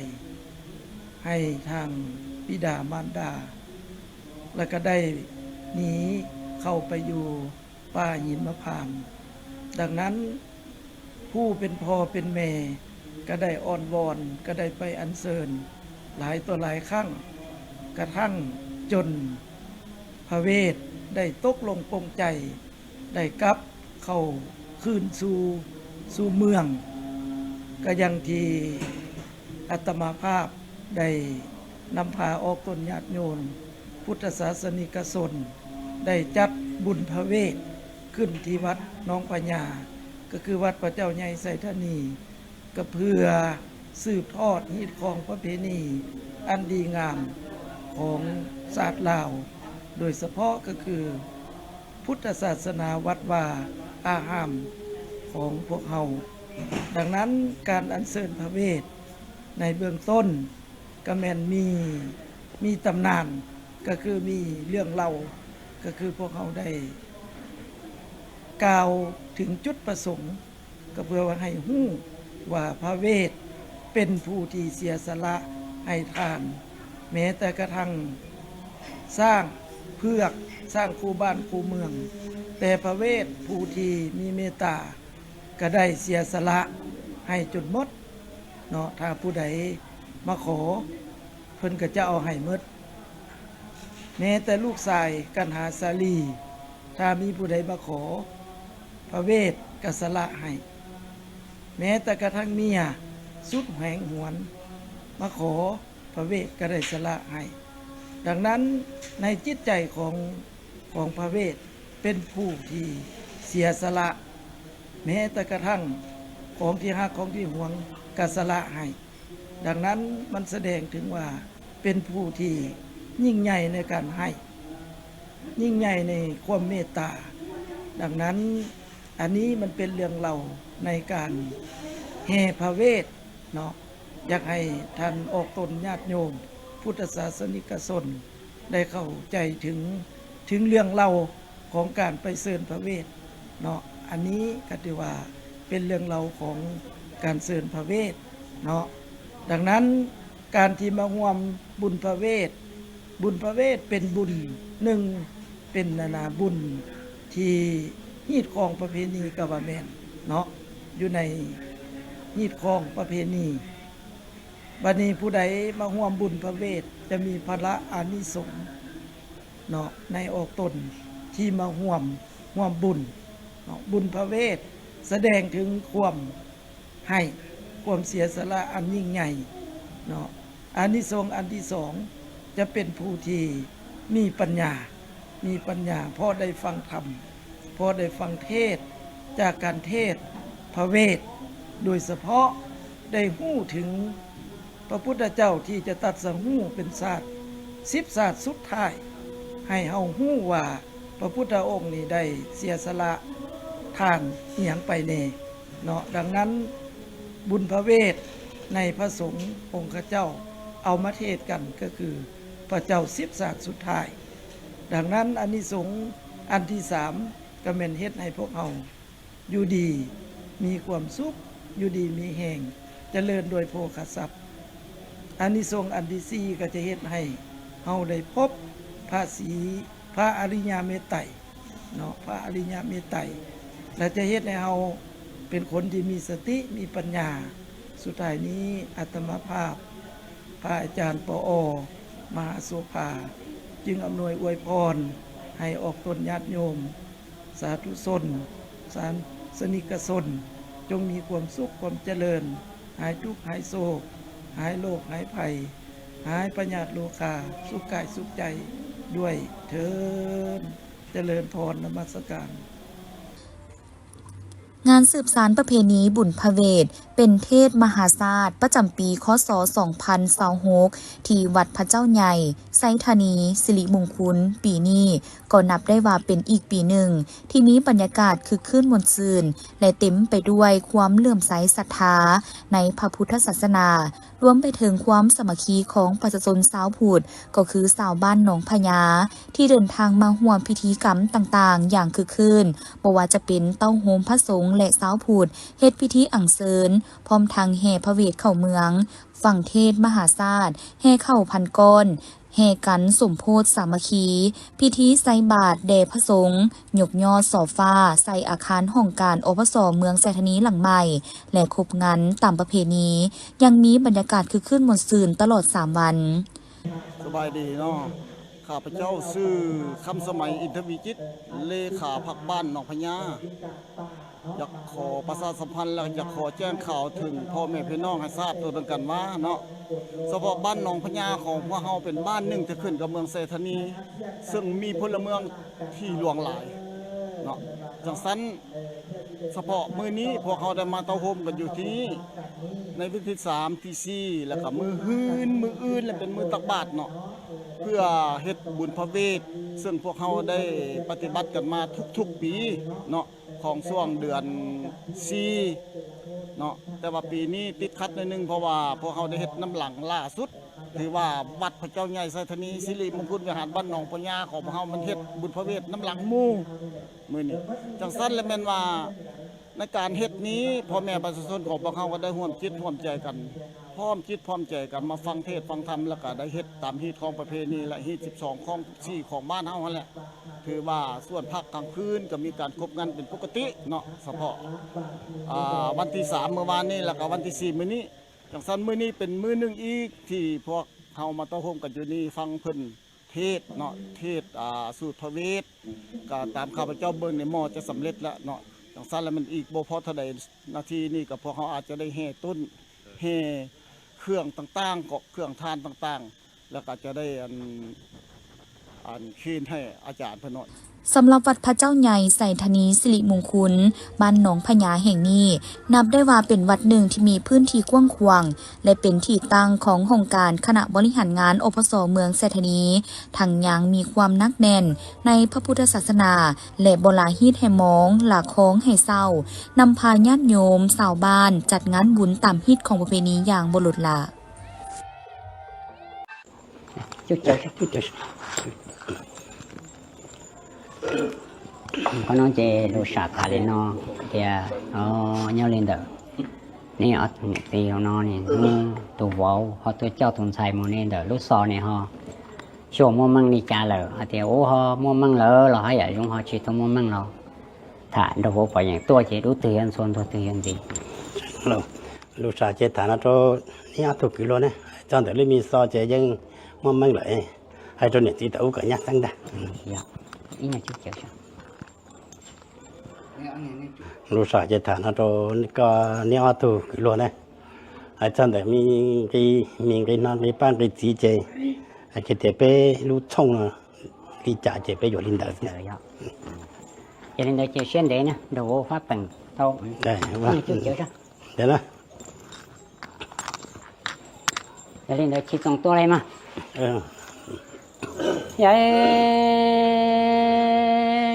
ໃຫ້ທາງບິດາມານດາ ແລະ ກະໄດ້ໜີເຂົ້າໄປຢູ່ ປ່າຫິມມະພານ. ດັ່ງນັ້ນ, ຜູ້ເປັນພໍ່ເປັນແມ່ກະໄດ້ອ້ອນວອນ, ກະໄດ້ໄປອັນເຊີນຫຼາຍຕໍ່ຫຼາຍຄັ້ງ, ກະທັ່ງຈົນພະເວດໄດ້ຕົກລົງປົງໃຈ, ໄດ້ກັບເຂົ້າຄືນສູ່, ສູ່ເມືອງ, ກະຢ່າງທີ່ອາດຕະມາພາບ ໄດ້ນຳພາອອກຕົນຍາດໂຍມພຸດທະສາສະນິກະຊົນ ໄດ້ຈັດບຸນພະເວດຂຶ້ນທີ່ວັດໜອງພະຍາ ກະຄືວັດພະເຈົ້າໃຫຍ່ໄຊທານີ ກະເພື່ອສືບທອດຮີດຄອງປະເພນີອັນດີງາມຂອງຊາດລາວ ໂດຍສະເພາະກະຄື ພຸດທະສາສະໜາວັດວາອາຮາມຂອງພວກເຮົາ. ດັ່ງນັ້ນ, ການອັນເຊີນພະເວດໃນເບື້ອງຕົ້ນກະແມ່ນມີ, ມີຕຳນານ, ກະຄືມີເລື່ອງເລົ່າ, ກະຄືພວກເຮົາໄດ້ກ່າວເຖິງຈຸດປະສົງ ກະເພື່ອວ່າໃຫ້ຮູ້ວ່າພະເວດເປັນຜູ້ທີ່ເສຍສະຫຼະໃຫ້ທານ ແມ້ແຕ່ກະທັ່ງຊ້າງເຜືອກ, ຊ້າງຄູ່ບ້ານຄູ່ເມືອງ, ແຕ່ພະເວດຜູ້ທີ່ມີເມດຕາກະໄດ້ເສຍສະຫຼະໃຫ້ຈົນໝົດເນາະ. ຖ້າຜູ້ໃດມາຂໍ ເພິ່ນກະຈະເອົາໃຫ້ໝົດ. ແມ້ແຕ່ລູກຊາຍກັນຫາສາລີ ຖ້າມີຜູ້ໃດມາຂໍ ພະເວດກະສະຫຼະໃຫ້. ແມ້ແຕ່ກະທັ່ງເມຍສຸດແຫງຫວນມາຂໍພະເວດກະໄດ້ສະຫຼະໃຫ້. ດັ່ງນັ້ນໃນຈິດໃຈຂອງ ຂອງພະເວດເປັນຜູ້ທີ່ເສຍສະຫຼະ ແມ້ແຕ່ກະທັ່ງຂອງທີ່ຮັກຂອງທີ່ຫວງກະສະຫຼະໃຫ້. ດັ່ງນັ້ນມັນສະແດງເຖິງວ່າເປັນຜູ້ທີ່ຍິ່ງໃຫຍ່ໃນການໃຫ້ ຍິ່ງໃຫຍ່ໃນຄວາມເມດຕາ. ດັ່ງນັ້ນ ອັນນີ້ມັນເປັນເລື່ອງເລົ່າໃນການແຫ່ພະເວດເນາະ. ຢາກໃຫ້ທ່ານອອກຕົນ ຍາດໂຍມ ພຸດທະສາສະນິກະຊົນ ໄດ້ເຂົ້າໃຈເຖິງ ເຖິງເລື່ອງເລົ່າຂອງການໄປເຊີນພະເວດເນາະ. ອັນນີ້ກະຖືວ່າເປັນເລື່ອງເລົ່າຂອງການເຊີນພະເວດເນາະ. ດັ່ງນັ້ນ ການທີ່ມາຮ່ວມບຸນພະເວດ, ບຸນພະເວດເປັນບຸນໜຶ່ງ ເປັນ ອັນນາ ບຸນທີ່ຮີດຄອງປະເພນີກະວ່າແມ່ນເນາະ, ຢູ່ໃນຮີດຄອງປະເພນີ. ບັດນີ້ຜູ້ໃດມາຮ່ວມບຸນພະເວດຈະມີພະລະອານິສົງເນາະ ໃນອອກຕົນທີ່ມາຮ່ວມ ຮ່ວມບຸນເນາະ. ບຸນພະເວດສະແດງເຖິງຄວາມ ໃຫ້ຄວາມເສຍສະຫຼະອັນຍິ່ງໃຫຍ່ເນາະ. ອານິສົງອັນທີສອງ ຈະເປັນຜູ້ທີ່ມີປັນຍາ, ມີປັນຍາ ເພາະໄດ້ຟັງທຳ, ເພາະໄດ້ຟັງເທດ ຈາກການເທດພະເວດ, ໂດຍສະເພາະໄດ້ຮູ້ເຖິງພະພຸດທະເຈົ້າທີ່ຈະຕັດສະຮູ້ເປັນຊາດ ສິບຊາດສຸດທ້າຍ ໃຫ້ເຮົາຮູ້ວ່າ ພະພຸດທະອົງນີ້ໄດ້ເສຍສະຫຼະທານອີ່ຫຍັງໄປແດ່ເນາະ. ດັ່ງນັ້ນ ບຸນພະເວດໃນພະສົງອົງຄະເຈົ້າເອົາມາເທດກັນ ກໍຄືພະເຈົ້າສິບຊາດສຸດທ້າຍ. ດັ່ງນັ້ນ ອານິສົງອັນທີສາມ ກໍແມ່ນເຮັດໃຫ້ພວກເຮົາຢູ່ດີ ມີຄວາມສຸກ ຢູ່ດີມີແຮງ ຈະເລີນດ້ວຍໂພຄະຊັບ. ອານິສົງອັນທີສີ່ ກໍຈະເຮັດໃຫ້ເຮົາໄດ້ພົບພະສີ ພະອະລິຍະເມດໄຕເນາະ, ພະອະລິຍະເມດໄຕ ແລະ ຈະເຮັດໃຫ້ເຮົາເປັນຄົນທີ່ມີສະຕິ ມີປັນຍາ. ສຸດທ້າຍນີ້ ອາດຕະມາພາບ ພະອາຈານ ປອ ມະຫາໂສພາ ຈຶ່ງອຳນວຍອວຍພອນໃຫ້ອອກຕົນຍາດໂຍມ ສາທຸຊົນ ສາສະນິກະຊົນ ຈົ່ງມີຄວາມສຸກຄວາມຈະເລີນ, ຫາຍທຸກຫາຍໂສກ, ຫາຍໂລກຫາຍໄພ, ຫາຍພະຍາດໂລຄາ, ສຸກກາຍສຸກໃຈດ້ວຍເທີ້ນ. ຈະເລີນພອນ ນະມັດສະການ. ງານສືບສານປະເພນີບຸນພະເວດ ເປັນເທດມະຫາຊາດ ປະຈຳປີ ຄ.ສ. ສອງພັນຊາວຫົກ ທີ່ວັດພະເຈົ້າໃຫຍ່ ໄຊທານີ ສິລິມຸງຄຸນ ປີນີ້ ກໍນັບໄດ້ວ່າເປັນອີກປີໜຶ່ງ ທີ່ມີບັນຍາກາດຄຶກຄື້ນມ່ວນຊື່ນ ແລະ ເຕັມໄປດ້ວຍຄວາມເຫຼື້ອມໃສສັດທາໃນພະພຸດທະສາສະໜາ, ລວມໄປເຖິງຄວາມສາມັກຄີຂອງປະຊາຊົນຊາວພຸດ ກໍຄືຊາວບ້ານໜອງພະຍາ ທີ່ເດີນທາງມາຮ່ວມພິທີກຳຕ່າງໆຢ່າງຄຶກຄື້ນ, ບໍ່ວ່າຈະເປັນເຕົ້າໂຮມພະສົງ ແລະ ຊາວພຸດ ເຮັດພິທີອັງເຊີນ, ພ້ອມທັງແຫ່ພະເວດເຂົ້າເມືອງ, ຟັງເທດມະຫາຊາດ, ແຫ່ເຂົ້າພັນກ້ອນ, ແຫ່ກັນສົມໂພດສາມັກຄີ, ພິທີໃສ່ບາດແດ່ພະສົງ, ຍົກຍອດສໍຟ້າໃສ່ອາຄານຫ້ອງການ ອພສ ເມືອງໄຊທານີຫຼັງໃໝ່ ແລະ ຄົບງັນຕາມປະເພນີ, ຍັງມີບັນຍາກາດຄຶກຄື້ນມ່ວນຊື່ນຕະຫຼອດສາມວັນ. ສະບາຍດີເນາະ, ຂ້າພະເຈົ້າຊື່ ຄຳສະໄໝ ອິນທະວີຈິດ ເລຂາພັກບ້ານໜອງພະຍາ. ຢາກຂໍປະຊາສຳພັນ ແລະ ຢາກຂໍແຈ້ງຂ່າວເຖິງພໍ່ແມ່ພີ່ນ້ອງໃຫ້ຊາບໂຕນຳກັນວ່າເນາະ, ສະເພາະບ້ານໜອງພະຍາຂອງພວກເຮົາເປັນບ້ານໜຶ່ງທີ່ຂຶ້ນກັບເມືອງໄຊທານີ ເຊິ່ງມີພົນລະເມືອງທີ່ຫຼວງຫຼາຍເນາະ. ຈັ່ງຊັ້ນ ສະເພາະມື້ນີ້ພວກເຮົາໄດ້ມາເຕົ້າໂຮມກັນຢູ່ທີ່ນີ້ ໃນວັນທີສາມ ທີສີ່ ແລ້ວກໍມື້ຮືນ ມື້ອື່ນ ແລະ ເປັນມື້ຕັກບາດເນາະ ເພື່ອເຮັດບຸນພະເວດ ເຊິ່ງພວກເຮົາໄດ້ປະຕິບັດກັນມາທຸກໆປີເນາະ ຂອງຊ່ວງເດືອນສີ່ເນາະ. ແຕ່ວ່າປີນີ້ຕິດຂັດໜ້ອຍໜຶ່ງ ເພາະວ່າພວກເຮົາໄດ້ເຮັດນຳຫຼັງຫຼ້າສຸດ ຖືວ່າວັດພະເຈົ້າໃຫຍ່ໄຊທານີ ສິລິມຸງຄຸນວິຫານ ບ້ານໜອງພະຍາຂອງພວກເຮົາ ມັນເຮັດບຸນພະເວດນຳຫຼັງໝູ່ມື້ນີ້. ຈັ່ງຊັ້ນລະແມ່ນວ່າ ໃນການເຮັດນີ້ ພໍ່ແມ່ປະຊາຊົນຂອງພວກເຮົາກໍໄດ້ຮ່ວມຈິດຮ່ວມໃຈກັນ ພ້ອມຈິດພ້ອມໃຈກັນມາຟັງເທດຟັງທຳ ແລ້ວກໍໄດ້ເຮັດຕາມຮີດຄອງປະເພນີ ແລະ ຮີດສິບສອງ ຄອງສິບສີ່ ຂອງບ້ານເຮົາຫັ້ນແຫຼະ. ຖືວ່າສ່ວນພາກກາງຄືນກໍມີການຄົບງັນເປັນປົກກະຕິເນາະ, ສະເພາະ ອາ ວັນທີສາມ ມື້ວານນີ້ ແລ້ວກໍວັນທີສີ່ ມື້ນີ້. ຈັ່ງຊັ້ນ ມື້ນີ້ເປັນມື້ໜຶ່ງອີກທີ່ພວກເຮົາມາເຕົ້າໂຮມກັນຢູ່ນີ້ ຟັງເພິ່ນ ເທດເນາະ ເທດ ອາ ສູດພະເວດ ກໍຕາມຂ້າພະເຈົ້າເບິ່ງນີ້ ໝໍ້ຈະສຳເລັດແລ້ວເນາະ. ຈັ່ງຊັ້ນແລ້ວມັນອີກບໍ່ພໍເທົ່າໃດ ນາທີນີ້ກໍພວກເຮົາອາດຈະໄດ້ແຫ່ຕົ້ນ ແຫ່ເຄື່ອງຕ່າງໆ ເກາະເຄື່ອງທານຕ່າງໆ ແລ້ວກໍຈະໄດ້ອັນ ອັນເຄນໃຫ້ອາຈານເພິ່ນເນາະ. ສຳລັບວັດພະເຈົ້າໃຫຍ່ໄຊທານີສິລິມຸງຄຸນ ບ້ານໜອງພະຍາແຫ່ງນີ້ ນັບໄດ້ວ່າເປັນວັດໜຶ່ງທີ່ມີພື້ນທີ່ກວ້າງຂວາງ ແລະ ເປັນທີ່ຕັ້ງຂອງຫ້ອງການຄະນະບໍລິຫານງານ ອພສ ເມືອງໄຊທານີ ທັງຍັງມີຄວາມໜັກແໜ້ນໃນພະພຸດທະສາສະໜາ ແລະ ບໍ່ລະຮີດແຮມມອງ ລະຄອງໃຫ້ເຊົ່າ, ນຳພາຍາດໂຍມຊາວບ້ານຈັດງານບຸນຕາມຮີດຂອງປະເພນີຢ່າງບໍ່ລົດລະ. ເພາະນ້ອງເຈໂດສາກາເລນອ ເດຍ ເອີ ຍາວເລນເດີ ນີ້ອອດຕິໂນນີ້ ຕູເວົ້າ ເຮົາຕູເຈົ້າຕູໄຊໝູ່ນີ້ເດີ ລູກຊອນນີ້ເຮົາ ຊ່ວງມົວເມັງນີ້ຈາເລີ ອາເຕໂອເຮົາມົວເມັງເລີ ເຮົາຢາກຍົງເຮົາຊິໂຕມົວເມັງເລີ ຖ້າໂດໂຫປະຍັງຕົວເຈດູເຕືອນຊວນຕົວເຕືອນດີ ລູກສາວເຈຖານະໂຕ ນີ້ອາທຸກກິໂລເນ ຈອນແຕ່ລິມີຊອເຈຍັງມົວເມັງເລີ ໃຫ້ໂຕນີ້ຕິຕະອຸກະຍາກຈັ່ງດາ ລູກສາວເຈຖານະໂຕ ກໍນີ້ອາທຸກກິໂລເນ Ai chăm để mi cái, mi cái nó cái pan cái gì chê. Ai chê để bé lú trông nó đi chả chê bé dụ linh đỡ. Đỡ dọ. Chê linh đỡ chê xuyên đế nè, đồ vô pháp tầng tâu. Đây, vâng. Chê chê sao? Để đó. Chê linh đỡ chê trông tua đây mà. Ừ. Yai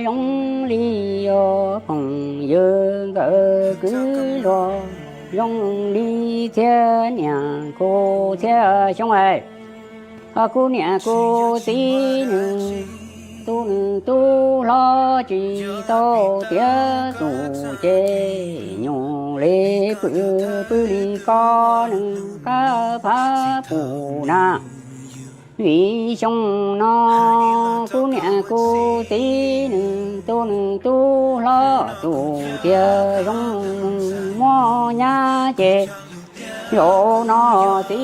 zhong li yo, peng ye ge ge luo, zhong li cie niang gu cie xiong ai. Gu niang gu zi neng, du neng du lo ji dou die zu jie, niu li bui bui li gao neng, ga pa bu na. Yu xiong no, gu niang gu zi neng, du neng du lo zu jie, zhong meng muo nia jie. Yo no zi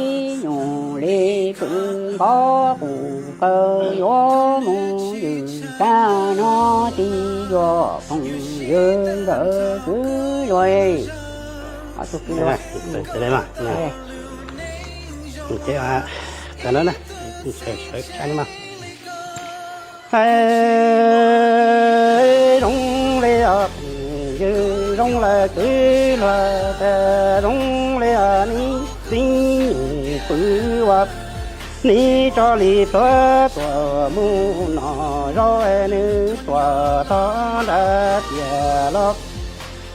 niu li gu gao gu ge yo mu yu ga no zi yo peng ye ge ge luo. A tu ki luo. Ê, ê, ê, ê, ê. Ê. Ê, ê, ê, ê, ê, ê. Ê, rong le a, yê rong le kê la, tê rong le a ni, ti pư wa. Ni cho li pơ tua mu no, ro e ni tua ta da tia lo.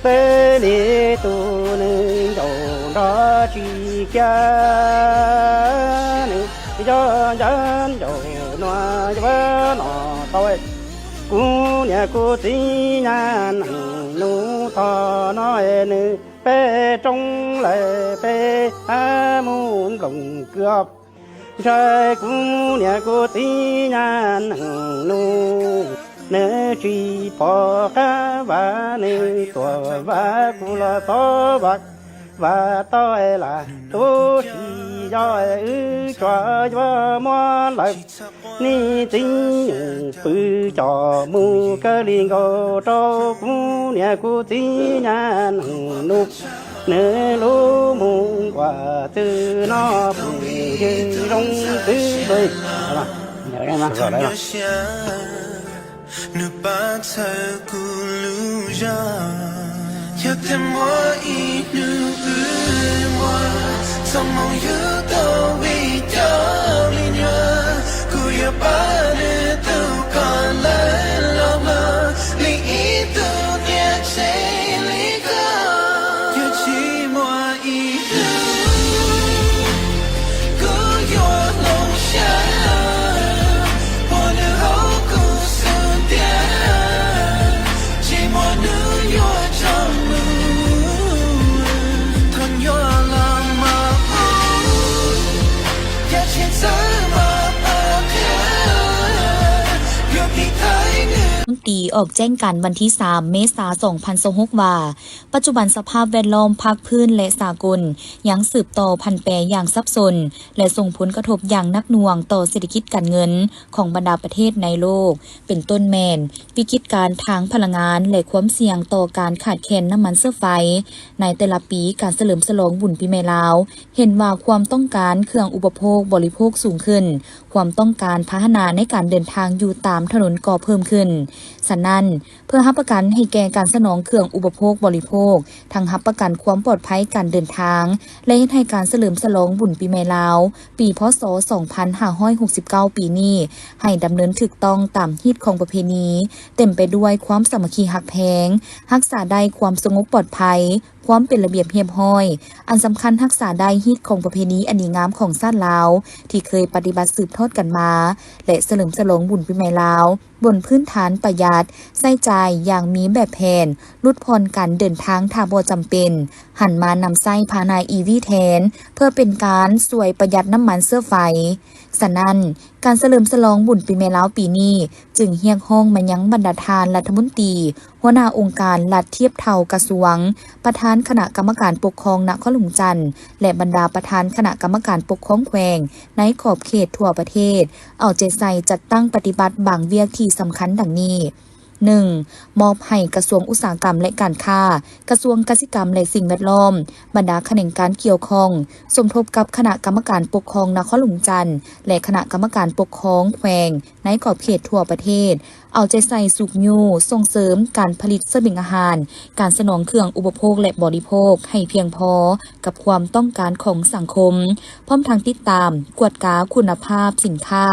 Tê li tu nư dầu đó chi kia nư, do dân dầu noa do bơ nọ tôi. Cú nhà cú tí nhà nắng nụ to nói nư, pê trông lệ pê á muốn lồng cướp. Jai ku nia ku ti nya nang nu, ne chi po ka va ne tua va ku la to va, va to e la, tu si yo e u chua yo mo la, ni ti pu cho mu ka li ngo to ku nia ku ti nya nang nu. Nư lu mông qua tư no bùi dư rong tư đôi. Nhớ đây mà. Rồi đấy mà. Nư pa thơ cu lu ya. Ya te mo i nư ư mo. Sa mong yu to wi cho li nhua. Cu ya pa nư tu con lơ lo ma. Li i tu nia che li. ຕີອອກແຈ້ງການວັນທີສາມ ເມສາ ສອງພັນຊາວຫົກ ວ່າ ປັດຈຸບັນສະພາບແວດລ້ອມພາກພື້ນ ແລະ ສາກົນ ຍັງສືບຕໍ່ຜັນແປຢ່າງສັບສົນ ແລະ ສົ່ງຜົນກະທົບຢ່າງໜັກໜ່ວງຕໍ່ເສດຖະກິດການເງິນຂອງບັນດາປະເທດໃນໂລກ, ເປັນຕົ້ນແມ່ນວິກິດການທາງພະລັງງານ ແລະ ຄວາມສ່ຽງຕໍ່ການຂາດແຄນນ້ຳມັນເຊື້ອໄຟ. ໃນແຕ່ລະປີ, ການສະເຫຼີມສະຫຼອງບຸນປີໃໝ່ລາວ ເຫັນວ່າຄວາມຕ້ອງການເຄື່ອງອຸປະໂພກບໍລິໂພກສູງຂຶ້ນ, ຄວາມຕ້ອງການພາຫະນະໃນການເດີນທາງຢູ່ຕາມຖະໜົນກໍເພີ່ມຂຶ້ນ. ສະນັ້ນ, ເພື່ອຮັບປະກັນໃຫ້ແກ່ການສະໜອງເຄື່ອງອຸປະໂພກບໍລິໂພກ, ທັງຮັບປະກັນຄວາມປອດໄພການເດີນທາງ ແລະ ເຮັດໃຫ້ການສະເຫຼີມສະຫຼອງບຸນປີໃໝ່ລາວ ປີ ພ.ສ. ສອງພັນຫ້າຮ້ອຍຫົກສິບເກົ້າ ປີນີ້ ໃຫ້ດຳເນີນຖືກຕ້ອງຕາມຮີດຄອງປະເພນີ, ເຕັມໄປດ້ວຍຄວາມສາມັກຄີຮັກແພງ, ຮັກສາໄດ້ຄວາມສະຫງົບປອດໄພ, ຄວາມເປັນລະບຽບຮຽບຮ້ອຍ, ອັນສຳຄັນຮັກສາໄດ້ຮີດຄອງປະເພນີອັນດີງາມຂອງຊາດລາວ ທີ່ເຄີຍປະຕິບັດສືບທອດກັນມາ ແລະ ສະເຫຼີມສະຫຼອງບຸນປີໃໝ່ລາວ ບົນພື້ນຖານປະຢັດ, ໃຊ້ຈ່າຍຢ່າງມີແບບແຜນ, ຫຼຸດຜ່ອນການເດີນທາງຖ້າບໍ່ຈຳເປັນ, ຫັນມານຳໃຊ້ພາຫະນະອີວີແທນ ເພື່ອເປັນການຊ່ວຍປະຢັດນ້ຳມັນເຊື້ອໄຟ. ສະນັ້ນ, ການສະເຫຼີມສະຫຼອງບຸນປີໃໝ່ລາວປີນີ້ ຈຶ່ງຮຽກຮ້ອງມາຍັງບັນດາທ່ານລັດຖະມົນຕີ, ຫົວໜ້າອົງການລັດທຽບເທົ່າກະຊວງ, ປະທານຄະນະກຳມະການປົກຄອງນະຄອນຫຼວງຈັນ ແລະ ບັນດາປະທານຄະນະກຳມະການປົກຄອງແຂວງໃນຂອບເຂດທົ່ວປະເທດ ເອົາໃຈໃສ່ຈັດຕັ້ງປະຕິບັດບາງວຽກທີ່ສຳຄັນດັ່ງນີ້. ໜຶ່ງ, ມອບໃຫ້ກະຊວງອຸດສາຫະກຳ ແລະ ການຄ້າ, ກະຊວງກະສິກຳ ແລະ ສິ່ງແວດລ້ອມ, ບັນດາຂະແໜງການກ່ຽວຂ້ອງ ສົມທົບກັບຄະນະກຳມະການປົກຄອງນະຄອນຫຼວງຈັນ ແລະ ຄະນະກຳມະການປົກຄອງແຂວງໃນຂອບເຂດທົ່ວປະເທດ ເອົາໃຈໃສ່ຊຸກຍູ້ສົ່ງເສີມການຜະລິດສະບຽງອາຫານ, ການສະໜອງເຄື່ອງອຸປະໂພກ ແລະ ບໍລິໂພກໃຫ້ພຽງພໍກັບຄວາມຕ້ອງການຂອງສັງຄົມ, ພ້ອມທັງຕິດຕາມ, ກວດກາຄຸນນະພາບສິນຄ້າ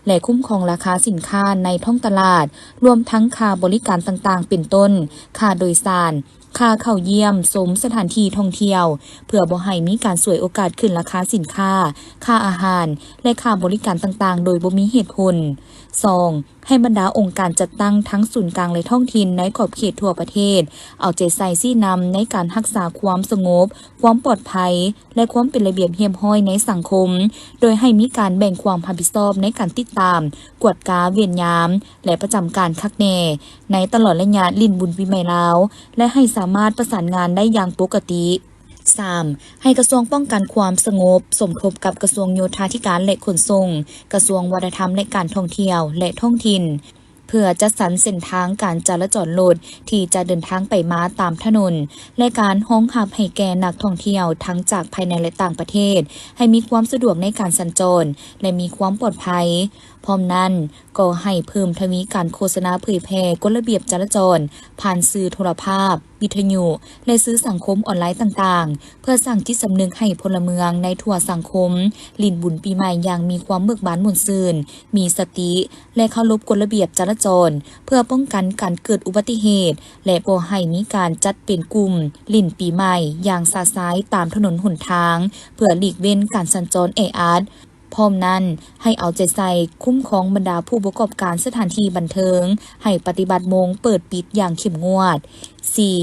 ແລະ ຄຸ້ມຄອງລາຄາສິນຄ້າໃນທ້ອງຕະຫຼາດ, ລວມທັງຄ່າບໍລິການຕ່າງໆ ເປັນຕົ້ນ ຄ່າໂດຍສານ, ຄ່າເຂົ້າຢ້ຽມຊົມສະຖານທີ່ທ່ອງທ່ຽວ ເພື່ອບໍ່ໃຫ້ມີການສວຍໂອກາດຂຶ້ນລາຄາສິນຄ້າ, ຄ່າອາຫານ ແລະ ຄ່າບໍລິການຕ່າງໆ ໂດຍບໍ່ມີເຫດຜົນ. ສອງ, ໃຫ້ບັນດາອົງການຈັດຕັ້ງທັງສູນກາງ ແລະ ທ້ອງຖິ່ນໃນຂອບເຂດທົ່ວປະເທດ ເອົາໃຈໃສ່ຊີ້ນຳໃນການຮັກສາຄວາມສະຫງົບ, ຄວາມປອດໄພ ແລະ ຄວາມເປັນລະບຽບຮຽບຮ້ອຍໃນສັງຄົມ, ໂດຍໃຫ້ມີການແບ່ງຄວາມຮັບຜິດຊອບໃນການຕິດຕາມ, ກວດກາເວນຍາມ ແລະ ປະຈຳການຄັກແນ່ໃນຕະຫຼອດໄລຍະຫຼິ້ນບຸນປີໃໝ່ລາວ ແລະ ໃຫ້ສາມາດປະສານງານໄດ້ຢ່າງປົກກະຕິ. ສາມ, ໃຫ້ກະຊວງປ້ອງກັນຄວາມສະຫງົບສົມທົບກັບກະຊວງໂຍທາທິການ ແລະ ຂົນສົ່ງ, ກະຊວງວັດທະນະທຳ ແລະ ການທ່ອງທ່ຽວ ແລະ ທ້ອງຖິ່ນ ເພື່ອຈັດສັນເສັ້ນທາງການຈະລາຈອນລົດທີ່ຈະເດີນທາງໄປມາຕາມຖະໜົນ ແລະ ການຮອງຮັບໃຫ້ແກ່ນັກທ່ອງທ່ຽວທັງຈາກພາຍໃນ ແລະ ຕ່າງປະເທດ ໃຫ້ມີຄວາມສະດວກໃນການສັນຈອນ ແລະ ມີຄວາມປອດໄພ. ພ້ອມນັ້ນ, ກໍໃຫ້ເພີ່ມທະວີການໂຄສະນາເຜີຍແຜ່ກົດລະບຽບຈະລາຈອນ ຜ່ານສື່ໂທລະພາບ, ວິທະຍຸ ແລະ ສື່ສັງຄົມອອນລາຍຕ່າງໆ ເພື່ອສ້າງຈິດສຳນຶກໃຫ້ພົນລະເມືອງໃນທົ່ວສັງຄົມ ຫຼິ້ນບຸນປີໃໝ່ຢ່າງມີຄວາມເບີກບານມ່ວນຊື່ນ, ມີສະຕິ ແລະ ເຄົາລົບກົດລະບຽບຈະລາຈອນ ເພື່ອປ້ອງກັນການເກີດອຸບັດຕິເຫດ ແລະ ບໍ່ໃຫ້ມີການຈັດເປັນກຸ່ມຫຼິ້ນປີໃໝ່ຢ່າງຊະຊາຍຕາມຖະໜົນຫົນທາງ ເພື່ອຫຼີກເວັ້ນການສັນຈອນແອອັດ. ພ້ອມນັ້ນ, ໃຫ້ເອົາໃຈໃສ່ຄຸ້ມຄອງບັນດາຜູ້ປະກອບການສະຖານທີ່ບັນເທີງ ໃຫ້ປະຕິບັດໂມງເປີດປິດຢ່າງເຂັ້ມງວດ. ສີ່,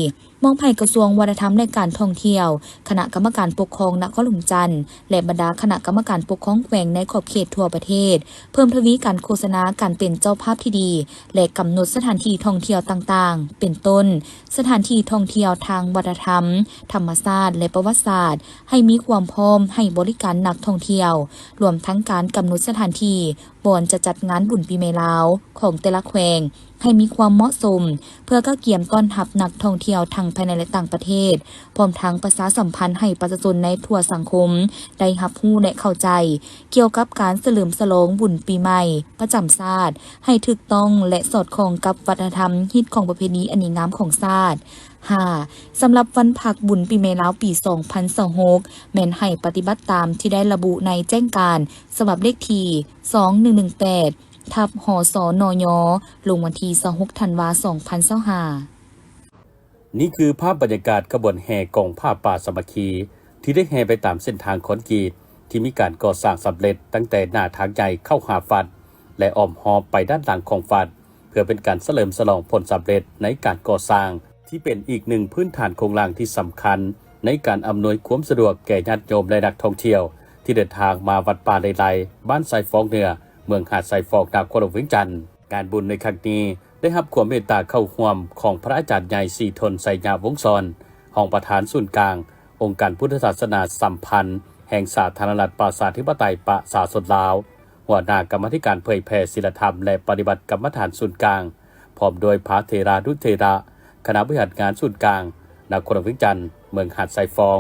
ມອບໃຫ້ກະຊວງວັດທະນະທຳ ແລະ ການທ່ອງທ່ຽວ, ຄະນະກຳມະການປົກຄອງນະຄອນຫຼວງຈັນ ແລະ ບັນດາຄະນະກຳມະການປົກຄອງແຂວງໃນຂອບເຂດທົ່ວປະເທດ ເພີ່ມທະວີການໂຄສະນາການເປັນເຈົ້າພາບທີ່ດີ ແລະ ກຳນົດສະຖານທີ່ທ່ອງທ່ຽວຕ່າງໆ ເປັນຕົ້ນ ສະຖານທີ່ທ່ອງທ່ຽວທາງວັດທະນະທຳ, ທຳມະຊາດ ແລະ ປະຫວັດສາດ ໃຫ້ມີຄວາມພ້ອມໃຫ້ບໍລິການນັກທ່ອງທ່ຽວ, ລວມທັງການກຳນົດສະຖານທີ່ບ່ອນຈະຈັດງານບຸນປີໃໝ່ລາວຂອງແຕ່ລະແຂວງໃຫ້ມີຄວາມເໝາະສົມ ເພື່ອກະກຽມຕ້ອນຮັບນັກທ່ອງທ່ຽວທັງພາຍໃນ ແລະ ຕ່າງປະເທດ, ພ້ອມທັງປະຊາສຳພັນໃຫ້ປະຊາຊົນໃນທົ່ວສັງຄົມໄດ້ຮັບຮູ້ ແລະ ເຂົ້າໃຈ ກ່ຽວກັບການສະເຫຼີມສະຫຼອງບຸນປີໃໝ່ປະຈຳຊາດ ໃຫ້ຖືກຕ້ອງ ແລະ ສອດຄ່ອງກັບວັດທະນະທຳ, ຮີດຄອງປະເພນີອັນດີງາມຂອງຊາດ. ຫ້າ, ສຳລັບວັນພັກບຸນປີໃໝ່ລາວປີສອງພັນຊາວຫົກ ແມ່ນໃຫ້ປະຕິບັດຕາມທີ່ໄດ້ລະບຸໃນແຈ້ງການສະບັບເລກທີສອງໜຶ່ງໜຶ່ງແປດ ທັບ ຫສນຍ ລົງວັນທີຊາວຫົກ ທັນວາ ສອງພັນຊາວຫ້າ. ນີ້ຄືພາບບັນຍາກາດຂະບວນແຫ່ກອງຜ້າປ່າສາມັກຄີ ທີ່ໄດ້ແຫ່ໄປຕາມເສັ້ນທາງຄອນກຣີດ ທີ່ມີການກໍ່ສ້າງສຳເລັດຕັ້ງແຕ່ໜ້າທາງໃຫຍ່ເຂົ້າຫາວັດ ແລະ ອ້ອມຮອບໄປດ້ານຫຼັງຂອງວັດ ເພື່ອເປັນການສະເຫຼີມສະຫຼອງຜົນສຳເລັດໃນການກໍ່ສ້າງ ທີ່ເປັນອີກໜຶ່ງພື້ນຖານໂຄງລ່າງທີ່ສຳຄັນໃນການອຳນວຍຄວາມສະດວກແກ່ຍາດໂຍມ ແລະ ນັກທ່ອງທ່ຽວ ທີ່ເດີນທາງມາວັດປ່າໄລໄລ ບ້ານຊາຍຟອງເໜືອ ເມືອງຫາດຊາຍຟອງ ນະຄອນຫຼວງວຽງຈັນ. ງານບຸນໃນຄັ້ງນີ້ ໄດ້ຮັບຄວາມເມດຕາເຂົ້າຮ່ວມຂອງພະອາຈານໃຫຍ່ ສີທົນ ໄຊຍະວົງສອນ ຮອງປະທານສູນກາງອົງການພຸດທະສາສະໜາສຳພັນແຫ່ງສາທາລະນະລັດປະຊາທິປະໄຕປະຊາຊົນລາວ, ຫົວໜ້າກຳມາທິການເຜີຍແຜ່ສີລະທຳ ແລະ ປະຕິບັດກຳມະຖານສູນກາງ, ພ້ອມດ້ວຍພະເຖລານຸເຖລະ, ຄະນະບໍລິຫານງານສູນກາງ, ນະຄອນຫຼວງວຽງຈັນ, ເມືອງຫາດຊາຍຟອງ,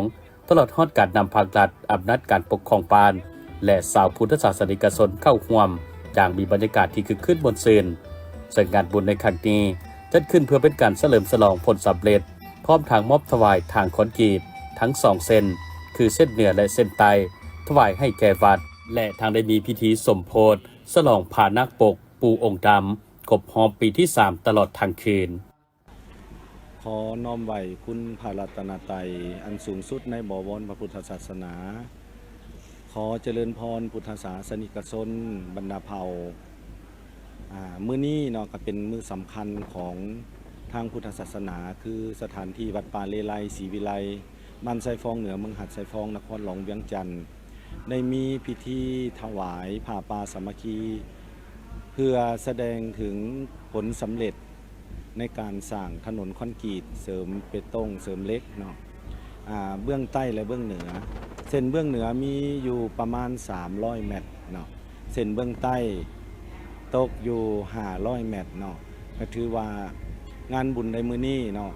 ຕະຫຼອດຮອດການນຳພາກລັດ, ອຳນາດການປົກຄອງບ້ານ ແລະ ຊາວພຸດທະສາສະນິກະຊົນເຂົ້າຮ່ວມຢ່າງມີບັນຍາກາດທີ່ຄຶກຄື້ນມ່ວນຊື່ນ. ເຊິ່ງງານບຸນໃນຄັ້ງນີ້ຈັດຂຶ້ນເພື່ອເປັນການສະເຫຼີມສະຫຼອງຜົນສຳເລັດ, ພ້ອມທັງມອບຖວາຍທາງຄອນກຣີດທັງສອງເສັ້ນ ຄືເສັ້ນເໜືອ ແລະ ເສັ້ນໃຕ້ ຖວາຍໃຫ້ແກ່ວັດ ແລະ ທັງໄດ້ມີພິທີສົມໂພດສະຫຼອງພານາກປົກປູ່ອົງດຳ ຄົບຮອບປີທີສາມຕະຫຼອດທັງຄືນ. ຂໍນ້ອມໄຫວ້ຄຸນພະລັດຕະນະໄຕອັນສູງສຸດໃນບໍວອນພະພຸດທະສາສະໜາ. ຂໍຈະເລີນພອນພຸດທະສາສະນິກະຊົນບັນດາເຜົ່າ. ອາ ມື້ນີ້ເນາະ ກໍເປັນມື້ສຳຄັນຂອງທາງພຸດທະສາສະໜາ ຄືສະຖານທີ່ວັດປ່າເລໄລ ສີວິໄລ ບ້ານຊາຍຟອງເໜືອ ເມືອງຫາດຊາຍຟອງ ນະຄອນຫຼວງວຽງຈັນ ໄດ້ມີພິທີຖວາຍຜ້າປ່າສາມັກຄີ ເພື່ອສະແດງເຖິງຜົນສຳເລັດໃນການສ້າງຖະໜົນຄອນກຣີດ ເສີມເປຕົງ ເສີມເຫຼັກເນາະ ອາ ເບື້ອງໃຕ້ ແລະ ເບື້ອງເໜືອ. ເສັ້ນເບື້ອງເໜືອມີຢູ່ປະມານສາມຮ້ອຍແມັດເນາະ. ເສັ້ນເບື້ອງໃຕ້ຕົກຢູ່ຫ້າຮ້ອຍແມັດເນາະ. ກໍຖືວ່າງານບຸນໃນມື້ນີ້ເນາະ